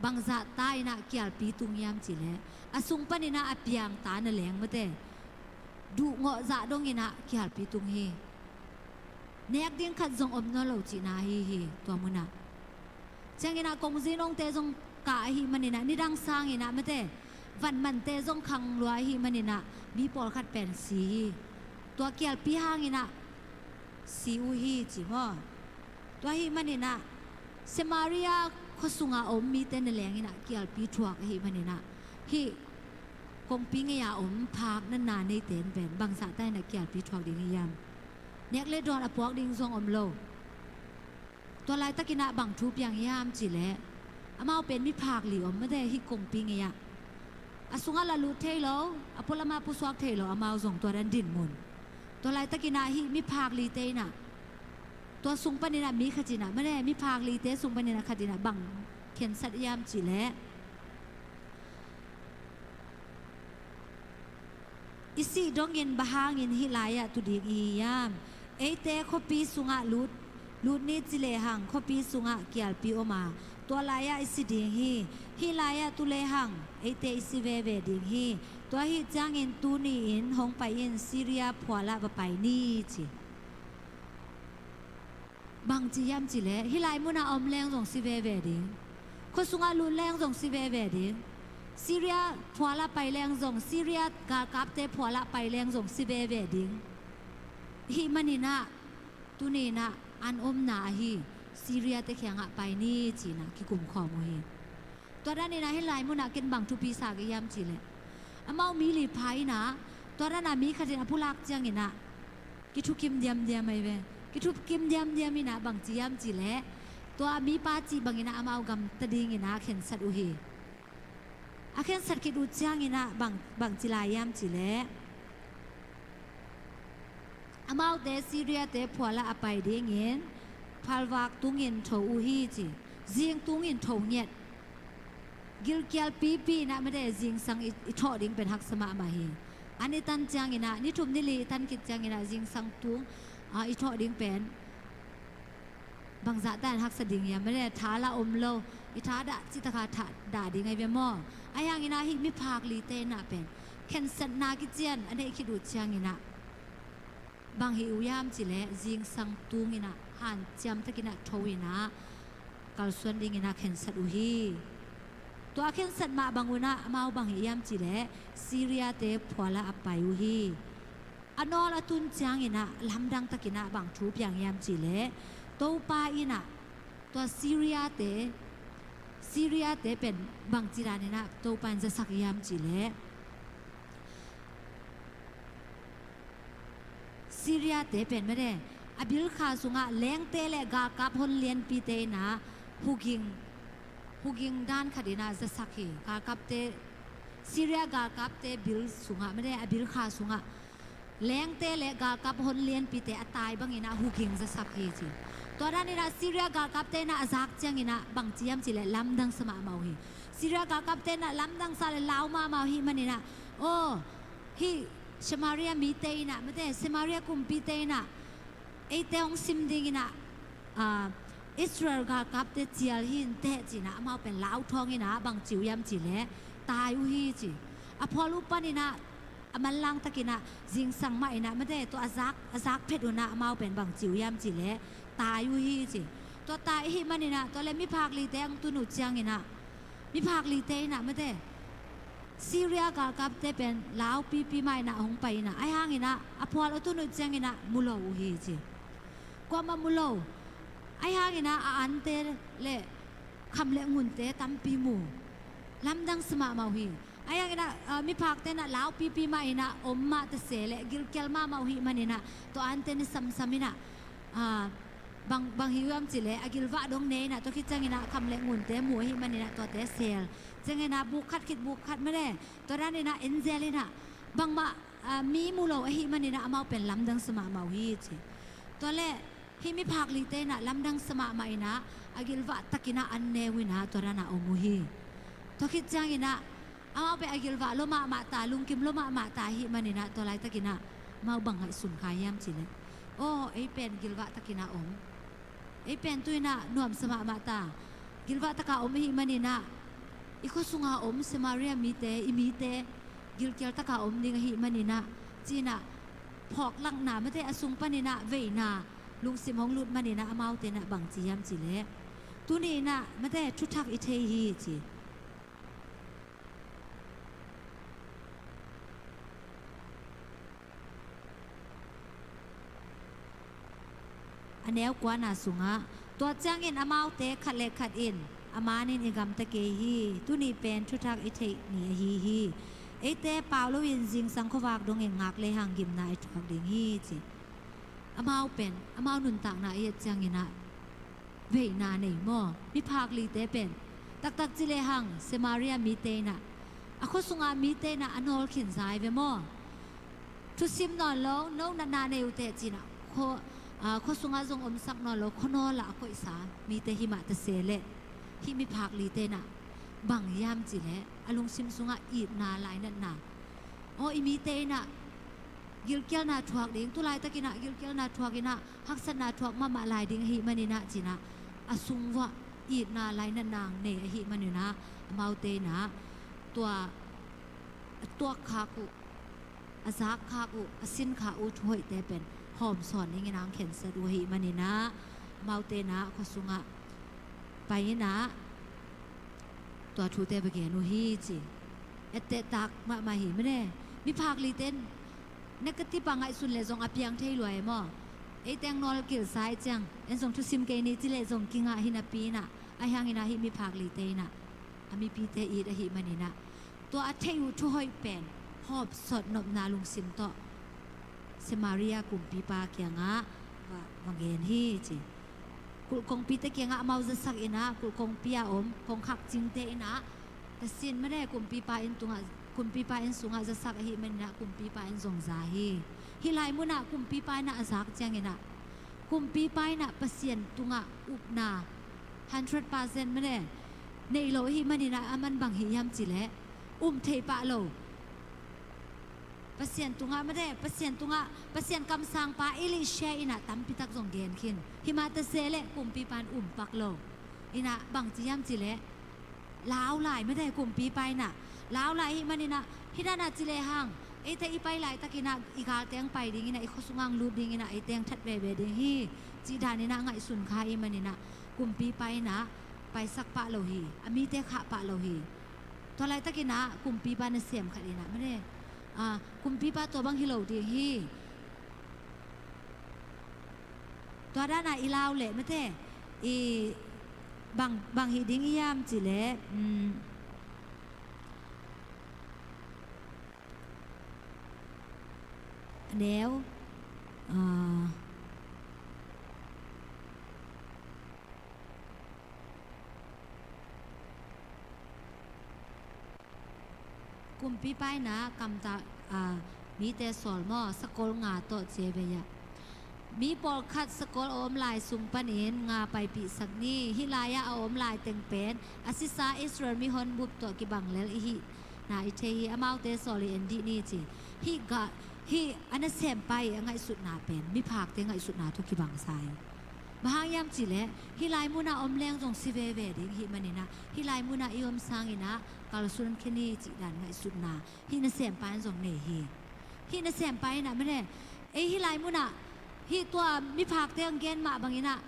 Bangzahta inah kialpi tung hiam cihleh a sung paninah a piangta na leng mate duhngawh zah donginah kialpi tung hi. Nek ding khat zong om nawn lo cihna ahi hi tua munah. Cianginah kongzinongte zong kah ahih maninah nidang sanginah mate vanmante zong khang lua ahih maninah mi pawlkhat pen si hi. Tua kialpi hanginah si uh hi ci maw? Tua ahih maninah Samaria khuasunga om mite na lenginah kialpi thuak ahih maninah hih kongpi ngei-a om phak na na neite in pen bangzahta inah kialpi thuak ding hi hiam? Nek le dawn a puak ding zong om lo. Tua laitakinah bang thu piang hiam cihleh amau pen miphak li om mate hih kongpi ngei-ah. A sungah la lut thei lo, a pualamah pusuak thei lo, amau zong tua dan dinmun. Tua laitakinah hih miphak lite inah tua sung paninah mi khatinah mane miphak lite sung paninah khatinah bang khensat hiam cihleh i sih dongin bang hangin hih lai-ah tu ding i hi hiam? Eite khuapi sungah lut, lut ni ci lehang khuapi sungah kialpi om a, tua lai-ah i si ding hi. Hih lai-ah tu lehang eite i si veve ding hi. Tua ahih ciangin tuni-in hong pai in, Syria phualah va pai ni ci. Bangci hiam cihleh hih lai munah a om leng zong si veve ding. Khuasungah lut leng zong si veve ding. Syria phualah pai leng zong, Syria galkapte phualah pai leng zong si veve ding. Hih maninah tuninah an omna ahi Syria te kiangah pai ni cinah kikumkhawm uh hi. Tua daninah hih lai munah ken bang thupi sa ka hiam cihleh amau mi li pha inah tua danah mi khatin a pulak cianginah kithukim diamdiam ahi ve. Kithukim diamdiam inah bangci hiam cihleh tua mipa cih banginah amau gamta dinginah a khensat uh hi. A khensat khit uh cianginah bang, bangci lai hiam cihleh amaute Syria te phualah a pai dingin phalvak tungin tho uh hi ci. Zing tungin tho ngiat. Gilkial pipi inah mate zingsang i, i thawh ding pen haksa mahmah hi. An i tan cianginah ni thum ni li i tan khit cianginah zingsang tung, ah, i thawh ding pen bangzahta in haksa ding hiam mate tha la om lo. I tha dah citakah tha dah ding ahi ve maw? Ahi hanginah hih miphak lite inah pen khensatna kician a neih khit uh cianginah bang hi uh hiam cihleh zingsang tunginah hanciamtakinah tho inah kalsuan dinginah khensat uh hi. Tua a khensat mah bang unah amau bang hi hiam cihleh Syria te phualah a pai uh hi. A nawl a tun cianginah lamdangtakinah bang thu piang hiam cihleh Topa inah tua Syria te, Syria te pen bangci daninah Topa in zasak hiam cihleh Syria te pen mate a bilkha sungah lengte le galkap hon lianpite inah huging, huging dan khat inah zasak hi. Galkapte, Syria galkapte bil sungah mate a bilkha sungah lengte le galkap hon lianpite a tai banginah huging zasak hi ci. Tua daninah Syria galkapte inah a zak cianginah bangci hiam cihleh lamdang sa mahmah uh hi. Syria galkapte inah lamdang sa le lau mahmah uh hi maninah aw hih Samaria mite in ah, mate, Samaria kumpite in ah eite hong sim ding in ah, ah, Israel galkapte cial hi inteh ci-in ah amau pen lau thawng in ah bang ci uh hiam cih leh tai uh hi ci. A phual uh panin ah a manlang takin ah zingsang mah in ah, mate, tua a zak, a zak phet un ah amau pen bang ci uh hiam cih leh tai uh hi ci. Tua tai ahih manin ah, tua leh miphak lite hong tun uh ciangin ah, miphak lite in ah, mate, Syria galkapte pen lau pipi mah in ah hong pai in ah, ahi hangin ah a phual a tun uh ciangin ah mu lo uh hi ci. Kuamah mu lo. Ahi hangin ah a ante leh kham leh ngunte tampi mu. Lamdang sa mahmah uh hi. Ahi hangin ah, ah, miphakte in ah lau pipi mah in ah om mah ta se leh gilkial mahmah uh ahih manin ah tua ante na samsam in ah, ah, bang, bang hi uh hiam cih leh a gilvah dong ne in ah, tua khit ciangin ah kham leh ngunte mu ahih manin ah tuate sel. Ciangin ah buk khat khit buk khat, mate, tua danin ah en zel in ah bangmah, ah, mi mu lo ahih manin ah amau pen lamdang sa mahmah uh hi ci. Tua leh hih miphak lite in ah lamdang sa mahmah in ah a gilvah takin ah an ne uh in ah tua dan ah om uh hi. Tua khit ciangin ah amau pen a gilvah lua mahmah ta, lungkim lua mahmah ta ahih manin ah tua laitakin ah amau bang ngaihsun kha hiam cih leh, aw, ei pen gilvah takin ah om, ei pen tu-in ah nuamsa mahmah ta, gilvah taka om ahih manin ah i khua sunga om Samaria mite, i mite gilkial taka om ding ahih manin ah ci-in ah phawklakna, mate, a sung panin ah veina lungsim hong lut manin ah amaute in ah bang ci hiam cih leh, tuni in ah, mate, thuthak i thei hi ci. A neu kuana sungah, tua ciangin amaute khat le khat in, a manin i gamta kei hi, tuni pen thuthak i theih ni ahi hi. Eite pau loin zingsang khuavak dongin ngak lehang gimna i thuak ding hi ci. Amau pen, amau nuntakna i et ciangin ah veina nei maw? Miphak lite pen taktak ci lehang Samaria mite in ah, a khua sunga mite in ah a nawl khin zai ve maw? Thusim nawn lo, no natna nei uh teh ci-in ah khua, ah, khua sungah zong omsak nawn lo, khua nawlah a koihsa mite hi mah ta se leh, hih miphak lite in ah bang hiam cih leh a lungsim sungah itna, lainatna, aw, i mite in ah gilkialna thuak ding, tu laitakin ah gilkialna thuak in ah haksatna thuak mahmah lai ding ahih manin ah ci-in ah a sung uah itna, lainatna nei ahih manin ah amaute in ah tua a tuakkhak uh, a zakkhak uh, a sinkhak uh thuhoihte pen hawmsawn dingin ah hong khensat uh ahih manin ah amaute in ah khua sungah pai in ah tua thute va gen uh hi ci. Ettehtak mahmah hi, mane. Miphak lite in negative a ngaihsun leh zong a piang thei lua e maw? Ei teng nawl kilsa i ciang, en zong thusim kei ni ci leh zong kingah hi napi in ah, ahi hangin ah hih miphak lite in ah a mipite it ahih manin ah tua a theih uh thuhoih pen hawmsawn nopna lungsim tawh Samaria kumpipa kiangah va, va gen hi ci. Kulh kongpite kiangah amau zasak in ah, kulh kongpi a om kongkhak cingte in ah, tasin, mane, kumpipa inn tungah, kumpipa inn sungah zasak ahih manin ah kumpipa in zong za hi. Hih lai munah kumpipa in ah a zak ciangin ah kumpipa in ah Pasian tungah upna hundred percent, mane, nei lo ahih manin ah aman bang hi hiam cih leh um thei pah lo. Pasian tungah, mate, Pasian tungah, Pasian kamsangpa Elisha in ah tampitak zong gen khin. Himah ta se leh kumpipa in um pak lo. In ah bang ci hiam cih leh lau lai, mate, kumpipa in ah lau lai ahih manin ah, hih dan ah ci lehang eite i pai laitakin ah i galte hong pai ding in ah, i khua sungah hong lut ding in ah, eite hong that veve ding hi, cih dan in ah ngaihsun kha ahih manin ah kumpipa in ah paisak pah lo hi, a mite khah pah lo hi. Tua laitakin ah kumpipa nasem khat in ah, mane, ah, kumpipa tua bang hi lo ding hi. Tua dan ah i lau leh, mate, i bang, bang hi ding hiam cih leh, um, a neu, ah, kumpipa in ah kamtah, ah, mite sawl maw, sakol nga tawh ci ve ah. Mi pawlkhat sakol a om lai sung panin nga paipihsak ni. Hih lai-ah a om lai teng pen a sisa Israel mihon bup tawh kibang lel i hih na i thei hi, amaute sawl i en dih ni ci. Hih ga, hih a nasempa i a ngaihsutna pen miphakte ngaihsutna tawh kibang sa hi. Bang hang hiam cihleh hih lai munah om leng zong si veve ding hih maninah, hih lai munah i om sanginah kalsuan khe ni cih dan ngaihsutna hih nasempa in zong nei hi. Hih nasempa inah mane, ei hih lai munah hih tua miphakte ang gen mah banginah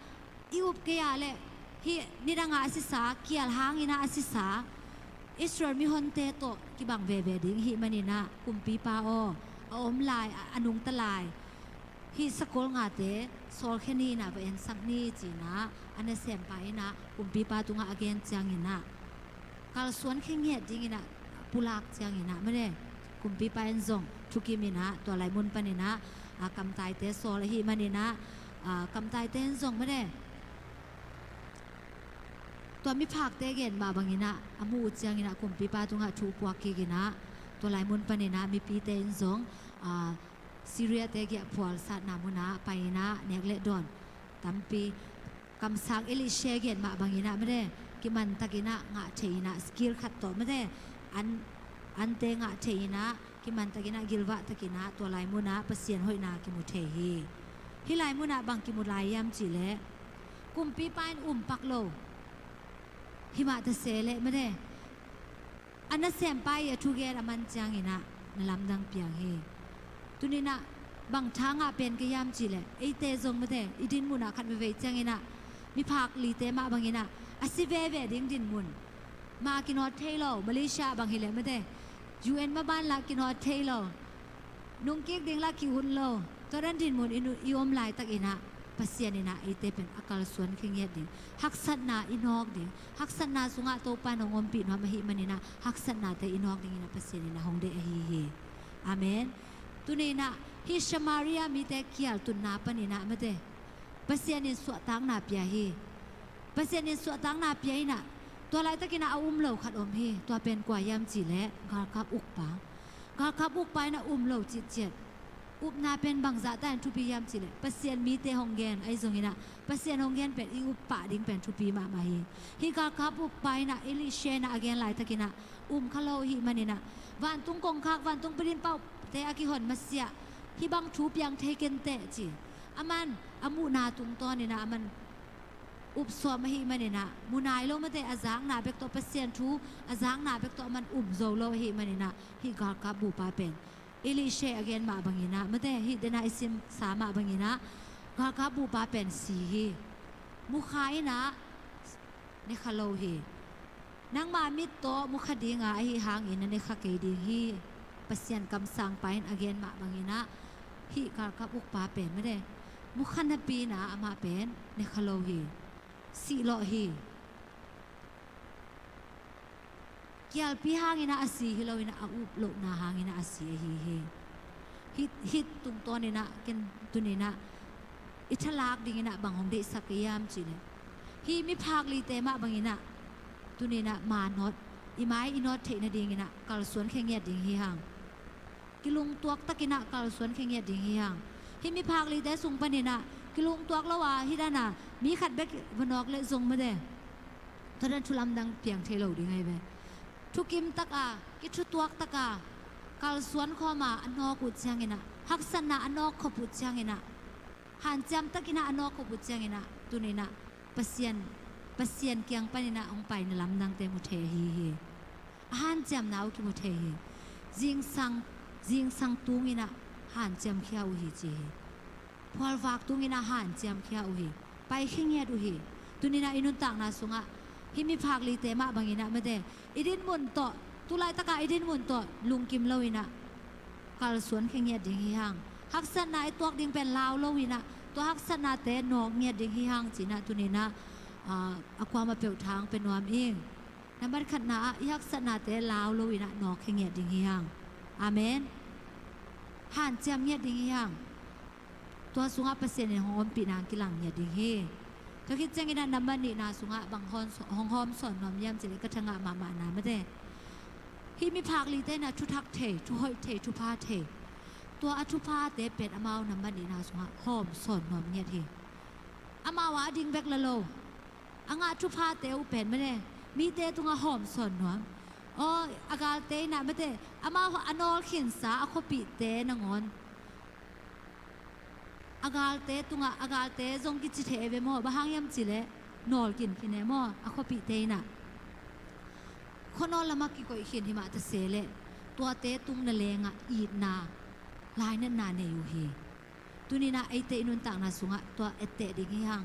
i up kei ah leh hih nidangah a sisa, kial hanginah a sisa Israel mihonte tawh kibang veve ding hih maninah, kumpipa aw, a om lai, a, a nungta lai hih sakol ngate sawlkhe ni inah va ensak ni cinah a nasempa inah kumpipa tungah a gen cianginah kalsuan khe ngiat dinginah pulak cianginah mane, kumpipa in zong thukiminah tua lai mun paninah, a, kamtaite sawl ahih maninah, a, kamtaite in zong mane, tua miphakte gen mah banginah a mu uh cianginah kumpipa tungah thu puak kikinah tua lai mun paninah mipite in zong, a, Syriate giahphual satna munah painah nek le dawn tampi kamsang Elisha gen mah banginah mane, kimantakinah ngah thei inah skill khat tawh mane, an, ante ngah thei inah kimantakinah gilvah takinah tua lai munah Pasian hoihna kimu thei hi. Hih lai munah bang kimu lai hiam cihleh kumpipa in umpak lo. Himah tase leh mane, a nasempa i a thugen a man cianginah na lamdang piang hi. Tuninah bang tha ngah pen ka hiam cihleh eite zong mate i dinmunah khat veivei cianginah miphak lite mah banginah a si veve ding dinmun. Ma kinawt thei lo, Malaysia bang hileh mate U N maban lah kinawt thei lo. Nungkik ding lah ki-ut lo. Tua dan dinmun i om laitakinah Pasian inah eite pen a kalsuan khe ngiat ding, haksatna i nawk ding, haksatna sungah Topa nong ompih nuam ahih maninah haksatnate i nawk dinginah Pasian inah hong deih ahi hi. Amen. Tuninah hih Samaria mite kial tunna paninah mate Pasian in suahtakna pia hi. Pasian in suahtakna pia inah tua laitakinah a um lo khat om hi. Tua pen kua hiam cihleh galkap ukpa. Galkap ukpa inah um lo cihciat. Upna pen bangzahta in thupi hiam cihleh Pasian mite hong gen ahi zonginah Pasian hong gen pen i up pah ding pen thupi mahmah hi. Hih galkap ukpa inah Elisha inah a gen laitakinah um kha lo ahih maninah vantung kongkhak, vantung pidin paute a kihon masiah hih bang thu piang thei kenteh ci. Aman a muhna tungtawninah aman upsawm ahih maninah mu nai lo mate, a zakna bek tawh, Pasian thu a zakna bek tawh aman um zo lo ahih maninah hih galkap bupa pen Elisha a gen mah banginah mate, hih denah i simsa mah banginah galkap bupa pen si hi. Mukha inah ne kha lo hi. Nangma mit tawh mukha dinga ahi hangin na ne kha kei ding hi. Pasian kamsangpa in a gen mah banginah hih galkap ukpa pen mate mukha napi inah amah pen ne kha lo hi. Sihlawh hi. Kialpi hanginah a si hi loinah a up lohna hanginah a si ahi hi. Hih, hih tungtawninah ken tuninah i thalak dinginah bang hong deihsak ka hiam cihleh hih miphak lite mah banginah tuninah ma nawt, i mai i nawt theih nadinginah kalsuan khe ngiat ding hi hang. Kilungtuak takinah kalsuan khe ngiat ding hi hang. Hih miphak lite sung paninah kilungtuak lo a hih dana mi khat bek va nawk leh zong mate tua dan thu lamdang piang thei lo ding ahi ve. Thukim taka, kithutuak taka kalsuan khawma a nawk uh cianginah, haksatna a nawk khop uh cianginah, hanciam takinah a nawk khop uh cianginah tuninah Pasian, Pasian kiang paninah hong paina lamdangte mu thei ahi hi. A hanciamna uh kimu thei hi. Zingsang, zingsang tunginah hanciam khia uh hi ci hi. Phualvak tunginah hanciam khia uh hi. Pai khe ngiat uh hi. Tuninah i nuntakna sungah hih miphak lite mah banginah mate i dinmun tawh, tulaitaka i dinmun tawh lungkim loinah kalsuan khe ngiat ding hi hang. Haksatna i tuak ding pen lau loinah tua haksatnate nawk ngiat ding hi hang cinah tuninah, ah, a kuamah peuh thang pe nuam ing. Nambat khatna ah i haksatnate lau loinah nawk khe ngiat ding hi hang. Amen. Hanciam ngiat ding hi hang. Tua sungah Pasian in hong ompihna kilang ngiat ding hi. Tua khit cianginah nambat nihna sungah bang hong hawm sawn nuam hiam cihleh ka thangah mahmahna mate hih miphak lite inah thuthak thei, thuhoih thei, thupha thei. Tua a thuphate pen amau nambat nihna sungah hawm sawn nuam ngiat hi. Amau ah a ding bek la lo. A ngah thuphate uh pen mane mite tungah hawm sawn nuam. Aw, a galte in ah mate, amau a nawl khinsa a khuapihte nangawn, a galte tungah, a galte zong kici thei ve maw, bang hang hiam cih leh nawl kin khin e maw, a khuapihte in ah. Khuanawl lamah kikoih khin hi mah ta se leh, tuate tung na lengah itna, lainatna nei uh hi. Tuni in ah eite i nuntakna sungah tua etteh ding hi hang.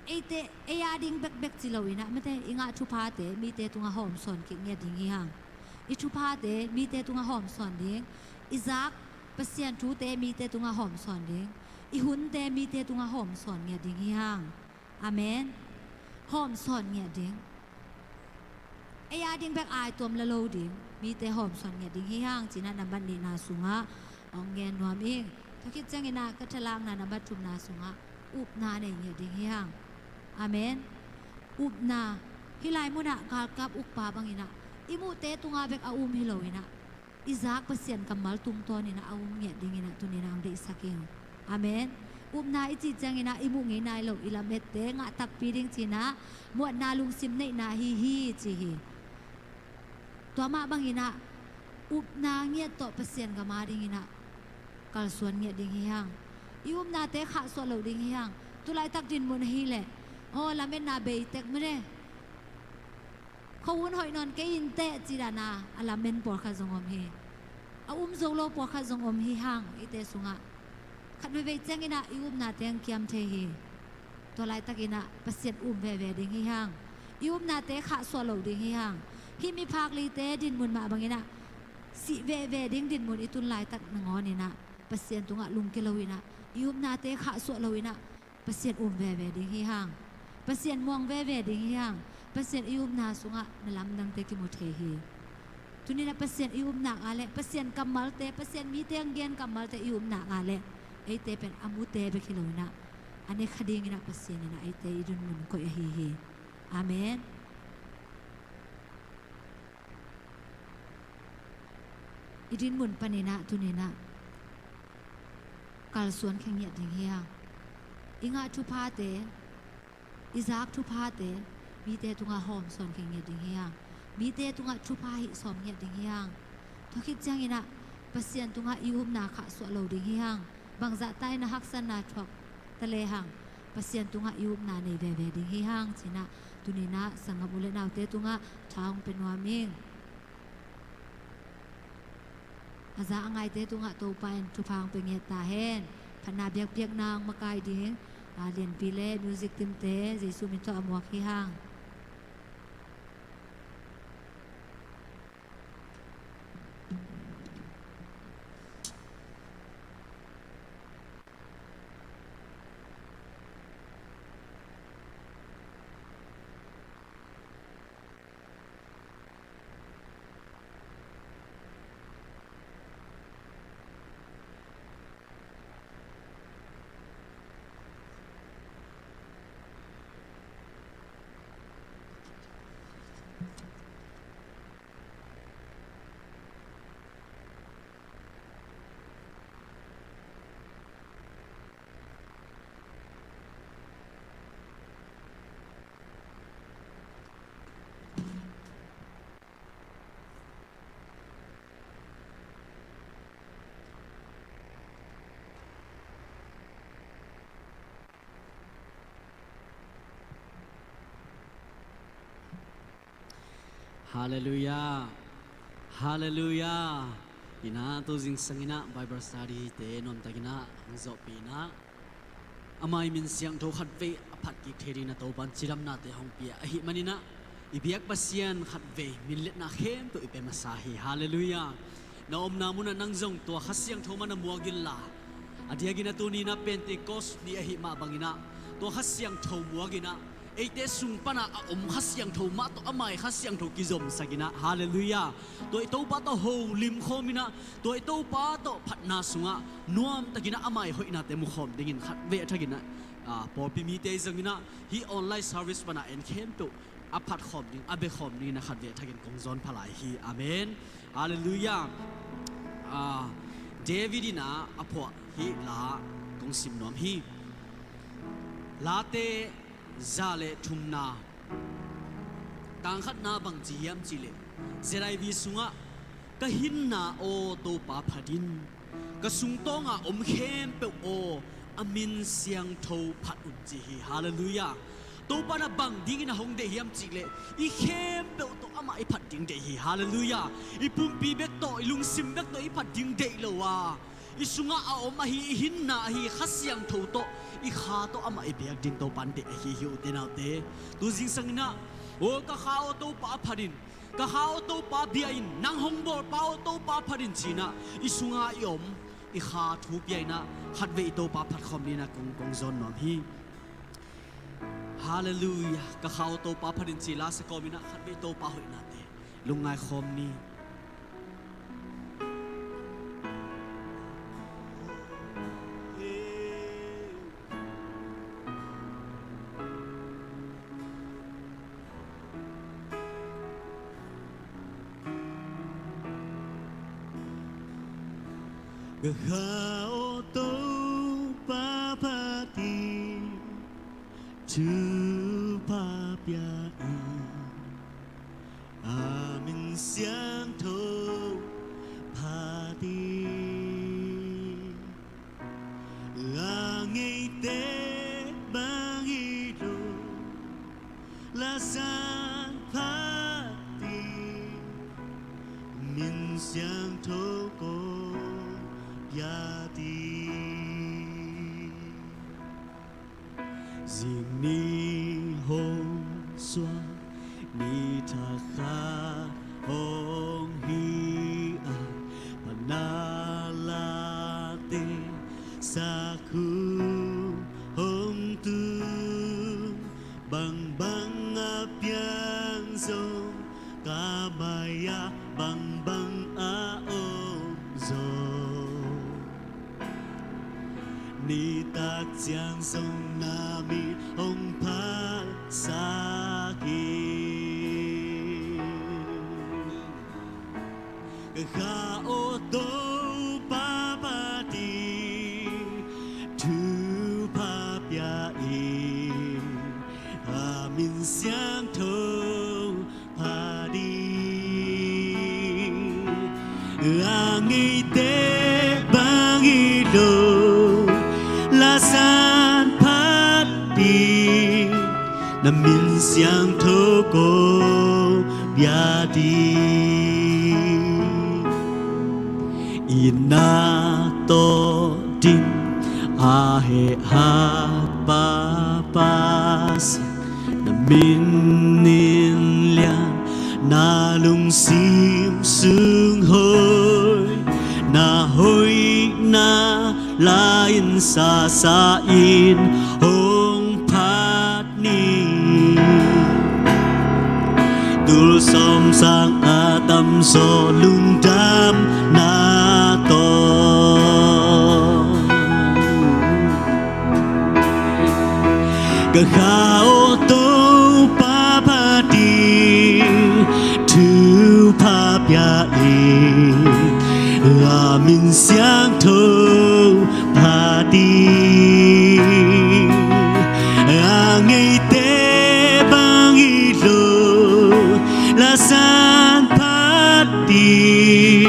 Eite, ei a ding bekbek ci lo in ah mate, i ngah thuphate mite tungah hawmsawn kik ngiat ding hi hang. I thuphate mite tungah hawmsawn ding, i zak Pasian thute mite tungah hawmsawn ding, i hunte mite tungah hawmsawn ngiat ding hi hang. Amen. Hawmsawn ngiat ding. Ei a ding bek ai tuam la lo ding, mite hawmsawn ngiat ding hi hang, ci-in ah nambat nihna sungah hong gen nuam ing. Tua khit ciangin ah ka thalakna nambat thumna sungah upna nei ngiat ding hi hang. Amen. Upna. Hih lai munah galkap ukpa bangin ah i muhte tungah bek a um hi lo in ah, i zak Pasian kammal tungtawnin ah a um ngiat dingin ah tuni in ah hong deihsak ing. Amen. Upna i cih ciangin ah i muh ngei nai lo i lamette ngah takpi ding ci-in ah muanna lungsim neihna ahi hi ci hi. Tua mah bangin ah upna ngiat tawh Pasian gam a dingin ah kalsuan ngiat ding hi hang. I upnate khahsuah loh ding hi hang. Tulaitak dinmun ahih leh, aw, lametna bei tek mate, khuahun hoih nawn kei inteh, ci dan a lamen pawlkhat zong om hi. A um zo lo pawlkhat zong om hi hang, eite sungah. Khat veivei ciangin ah i upnate hong kiam thei hi. Tua laitakin ah Pasian um veve ding hi hang. I upnate khahsuah loh ding hi hang. Hih miphak lite dinmun mah bangin ah sih veve ding dinmun i tun laitak nangawnin ah Pasian tungah lungkia loin ah, i upnate khahsuah loin ah Pasian um veve ding hi hang. Pasian muang veve ding hi hang. Pasian i upna sungah na lamdangte kimu thei hi. Tuni in ah Pasian i upna ah leh, Pasian kammalte, Pasian mite hong gen kammalte i upna ah leh, eite pen a mute bek hi loin ah, a ne kha dingin ah Pasian in ah eite i dinmun koih ahi hi. Amen. I dinmun panin ah tuni in ah kalsuan khe ngiat ding hi hang. I ngah thuphate, i zak thuphate mite tungah hawmsawn khe ngiat ding hi hang. Mite tungah thupha hih sawm ngiat ding hi hang. Tua khit ciangin ah Pasian tungah i upna khahsuah lo ding hi hang. Bangzah ta in ah haksatna thuak ta lehang, Pasian tungah i upna nei veve ding hi hang, ci-in ah tuni in ah sanggam u leh naute tungah tha hong pia nuam ing. A za a ngaite tungah Topa in thupha hong pia ngiat ta hen. Phatna biakpiakna hong makai ding, a, lianpi leh music teamte Jesuh min tawh a muak hi hang. Halleluiah. Halleluiah. Ina tu zingsang ina Bible study te nuamtak ina hong zawhpih ina, a mai min siangtho khatvei a phat kik thei ding ina Topan cidamnate hong pia ahih man ina, i biak Pasian khatvei minletna khempeuh i pe masa hi. Halleluiah. Na omna munah nang zong tua Kha Siangtho man a muak inla, a diakin a tuni ina Pentecost ni ahih mah bang ina tua Kha Siangtho muak ina, eite sung pana a om Kha Siangtho mah tawh a mai Kha Siangtho kizomsak ina, halleluiah, tua i Topa tawh holim khawm ina, tua i Topa tawh phatna sungah nuamtak ina a mai hoihnate mu khawm dingin khatvei a thakin a, a, pawlpi mite zong ina hih online service pana en khempeuh a phat khawm ding, a bia khawm ding ina khatvei a thakin kong zawn pha lai hi. Amen. Halleluiah. A, David ina a phuah hih la kong sim nuam hi. Late za le thumna, tang khatna bang ci hiam cih leh, Z I V sungah, "Ka hinna aw, Topa phat in. Ka sungtawnga om khempeuh aw, a min siangtho phat un," ci hi. Halleluiah. Topa in a bang dingin a hong deih hiam cih leh, i khempeuh tawh amah i phat ding deih hi. Halleluiah. I pumpi bek tawh, i lungsim bek tawh i phat ding deih lo a, i sungah a om ahi, i hinna ahi Kha Siangtho tawh, i kha tawh amah i biak ding Topa in deih ahi hi, ute naute. Tu zingsang in ah, "Aw ka kha aw, Topa phat in. Ka kha aw, Topa bia in. Nang hong bawlpa aw, Topa phat in," ci-in ah, i sungah i om, i kha thu pia in ah, khatvei i Topa phat khawm dingin ah kong, kong zawn nuam hi. Halleluiah. "Ka kha aw, Topa phat in," ci la sa kawmin ah, khatvei Topa hoihnate lungngai khawm ni. Ka kha aw, Topa phat in, thupha pia in, a min siangtho phat in. A ngeite bang hi lo, lasan phat in, min siangtho kong pia ding. Zing ni hong suak, ni thak khat hong hi a, pana late sakhu hong tung, bangbang a piang zong, ka mai-ah bangbang a om zong, nitak ciang zong na min hong phatsak hi. Ka kha aw, Topa phat in, thupha pia in, a min siangtho phat in. A ngeite bang hi lo, lasan phat in, na min siangtho kong pia ding. I na tawh dim, a heh hapa Pasian, na min in lian, na lungsim sung hoih, na hoihna la-in sasa in hong phat ni. Tul sawm sang a tamzaw lungdamna tawh, ka kha aw, Topa phat in, thupha pia in, a min siangtho phat in. A ngeite bang hi lo, lasan phat in,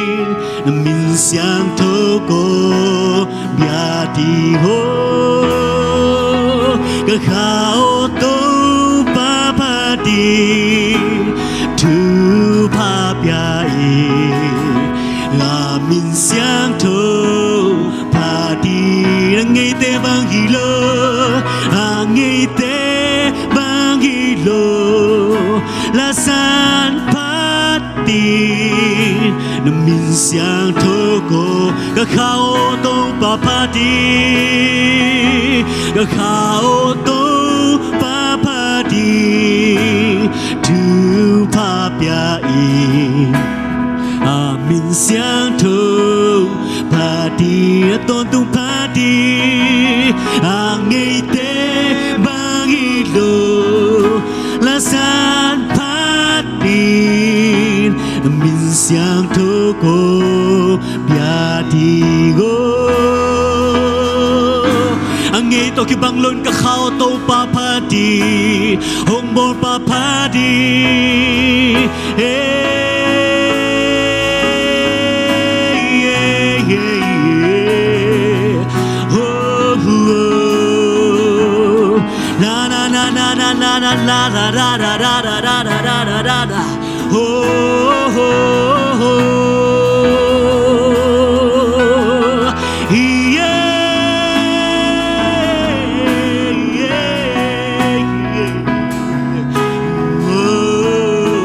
na min siangtho kong pia ding. Aw ka kha aw, Topa phat in, thupha pia in, a min siangtho phat in. A ngeite bang hi lo, a ngeite bang hi lo, lasan phat in, na min siangtho kong, ka kha aw, Topa phat in, ka kha aw, Topa phat in, thupha pia in, a min siangtho phat in. A tawntung phat in, a ngeite bang hi lo, lasan phat in, a min siangtho kong pia ding. Aw a ngei tawh kibang loin, ka kha aw, Topa phat in, hong bawlpa phat in, eh. Oh, oh, oh, yeah, yeah, yeah. Oh,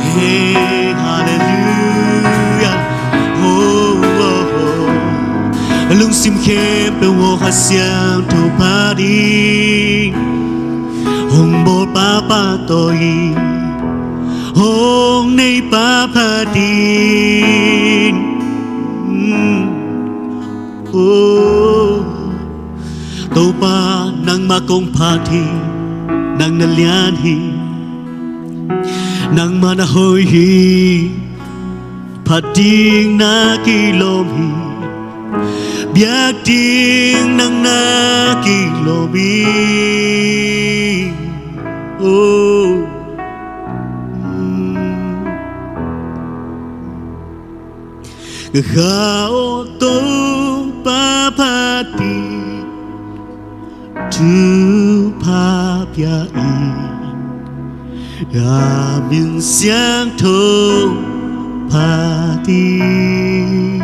hey, hallelujah. Oh, oh, oh. Lungsim khempeuh aw, Kha Siangtho pha ding hong bawl pa, pahtawi hong nei pa pha ding. Oh, Topa, nangmah kong phat hi. Nang na lian hi. Nangmah na hoih hi. Phat ding na kilawm hi. Biak ding nang na kilawm hi. Oh. Kha aw, Topa phat ding thupha pia in. A min siangtho phat ding.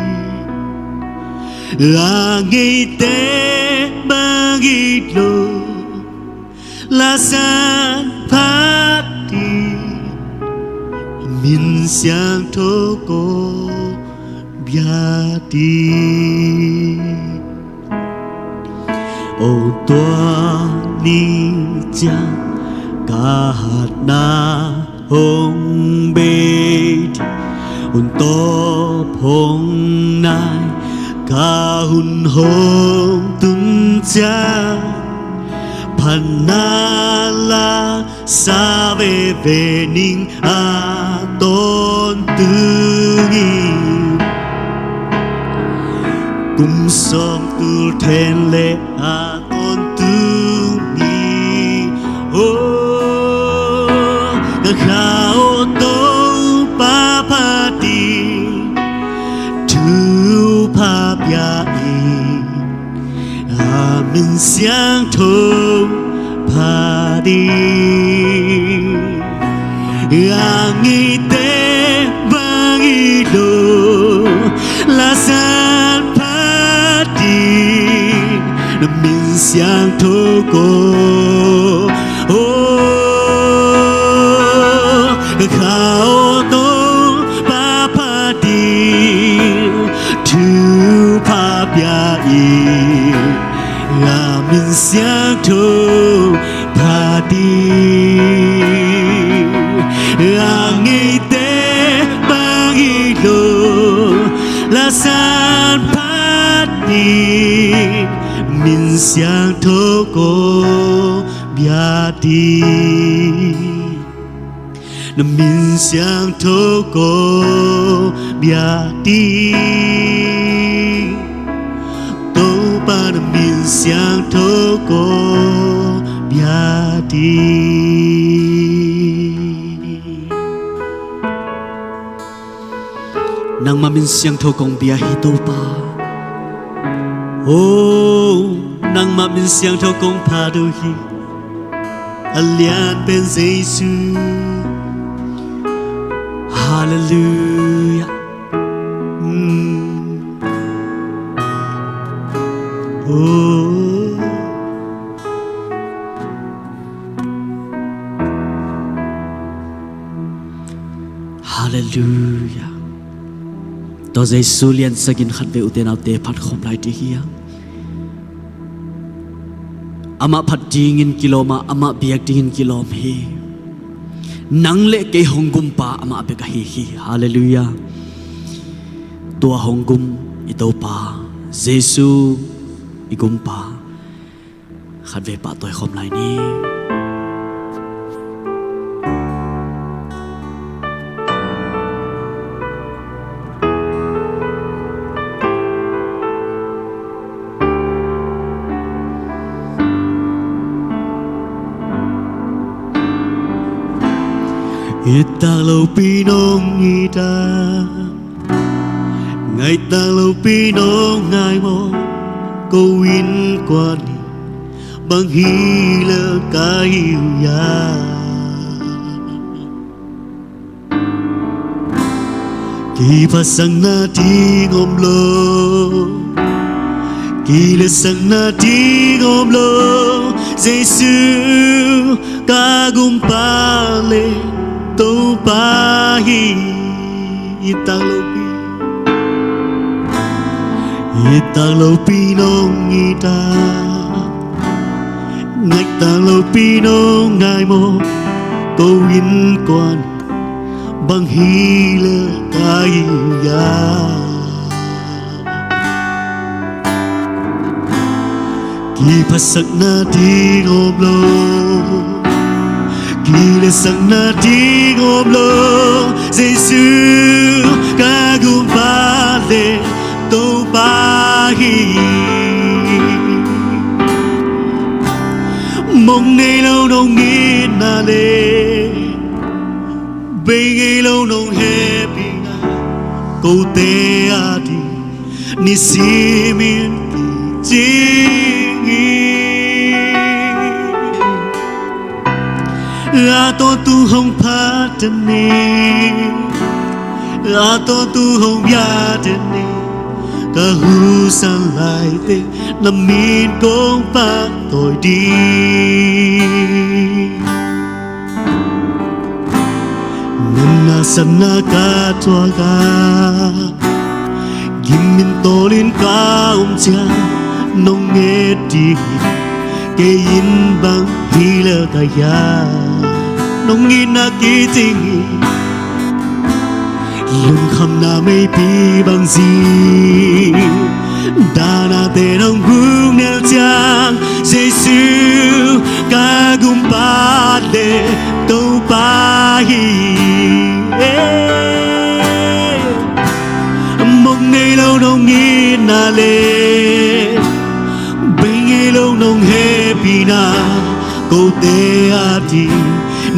A ngeite bang it lo, Lasan phat ding, min siangtho kong bia ding. O tua ni ciang ka hatna hong bei ding, hun tawp hong nai ka hun hong tun ciang, phatna lasa veve ning a tawntung hi. Kum sawm tul then le a tawntung hi. Oh, ka Kha aw, Topa phat ding thupha pia in. A min siangtho phat ding. A ngeite bang it lo, lasan phat ding, na min siangtho kong. Oh, ka Kha aw, Topa phat ding thupha pia in. A min siangtho phat ding. A ngeite bang it lo, lasan phat ding, min siangtho kong bia ding. Na min siangtho kong bia ding. Topa, na min siangtho kong bia ding. Nangmah min siangtho kong bia hi, Topa. Oh, nangmah min siangtho kong phat uh hi. A lian pen Jesu. Hallelujah. Mm. Oh. Hallelujah. Tua Jesu liansak in khatvei ute naute phat khawm lai dih hi hang. Amah phat dingin kilawm a, amah biak dingin kilawm hi. Nang le kei hong gumpa amah bek ahi hi. Hallelujah. Tua hong gum i Topa Jesu i gumpa khatvei pahtawi khawm lai ni. I tak lopi nong it a, ngai tak lopi nong ngai maw, ko innkuan hi bang hi lel ka hi uh hia. Kiphatsakna ding om lo, kiliatsakna ding om lo, Jesu ka gumpa le Topa hi. It tak lopi, it tak lopi nong it a, ngaih tak lopi nong ngaih maw, ko innkuan bang hi lel ka hi uh hiam? Kiphatsakna ding om lo, kiliatsakna ding om lo, Jesu ka gumpa le Topa hi. Mong nei lo nong itna le, bei ngei lo nong hehpihna, kote a ding nisimin kicing hi. A tawntung hong phate ni, a tawntung hong biate ni, ka husa laite na min kong pahtawi ding. Na nasepna ka thuak a, gim in tawlin ka om ciang nong et ding hi. Kei in bang hi lel ka hiam? Nong itna kicing hi. Lungkhamna meipi bang zing, dahnate nong buk nel ciang, Jesu ka gumpa le Topa hi. Mong nei lo nong itna le, bei ngei lo nong hehpihna, kote a ding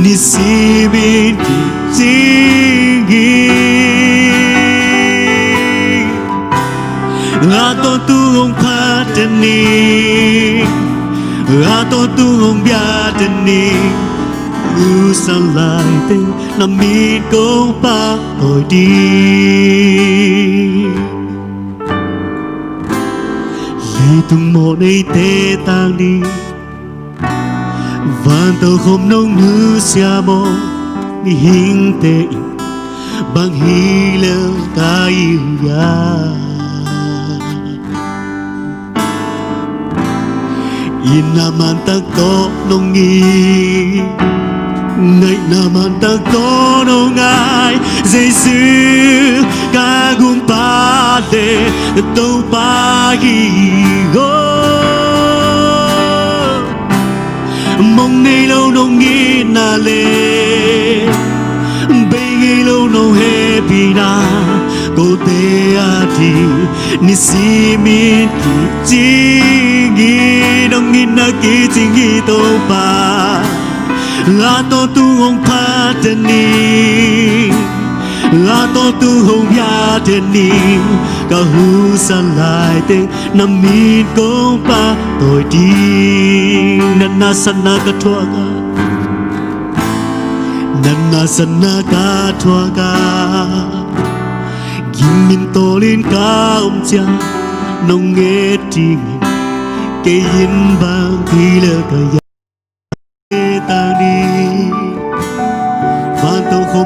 nisimin kicing hi. A tawntung hong phate ni, a tawntung hong biate ni, husa laite na min kong pahtawi ding. Leitung mawh neite tang ding, vantokhom nong nusia maw, mihingte in bang hi lel ka hi uh hiam? Itna mantak tawh nong it, ngaihna mantak tawh nong ngai, Jesu ka gumpa le Topa hi. Oh, mong nei lo nong itna le, bei ngei lo nong hehpihna, kote a ding nisimin kicing hi. Nong itna kicing hi Topa. A tawntung hong phate ni, a tawntung hong biate ni, ka husa laite na min kong pahtawi ding. Na nasepna ka thuak a, na nasepna ka thuak a, gim in tawlin ka om ciang nong et ding hi. Kei in bang hi lel ka hiam? Tang ding, vantokhom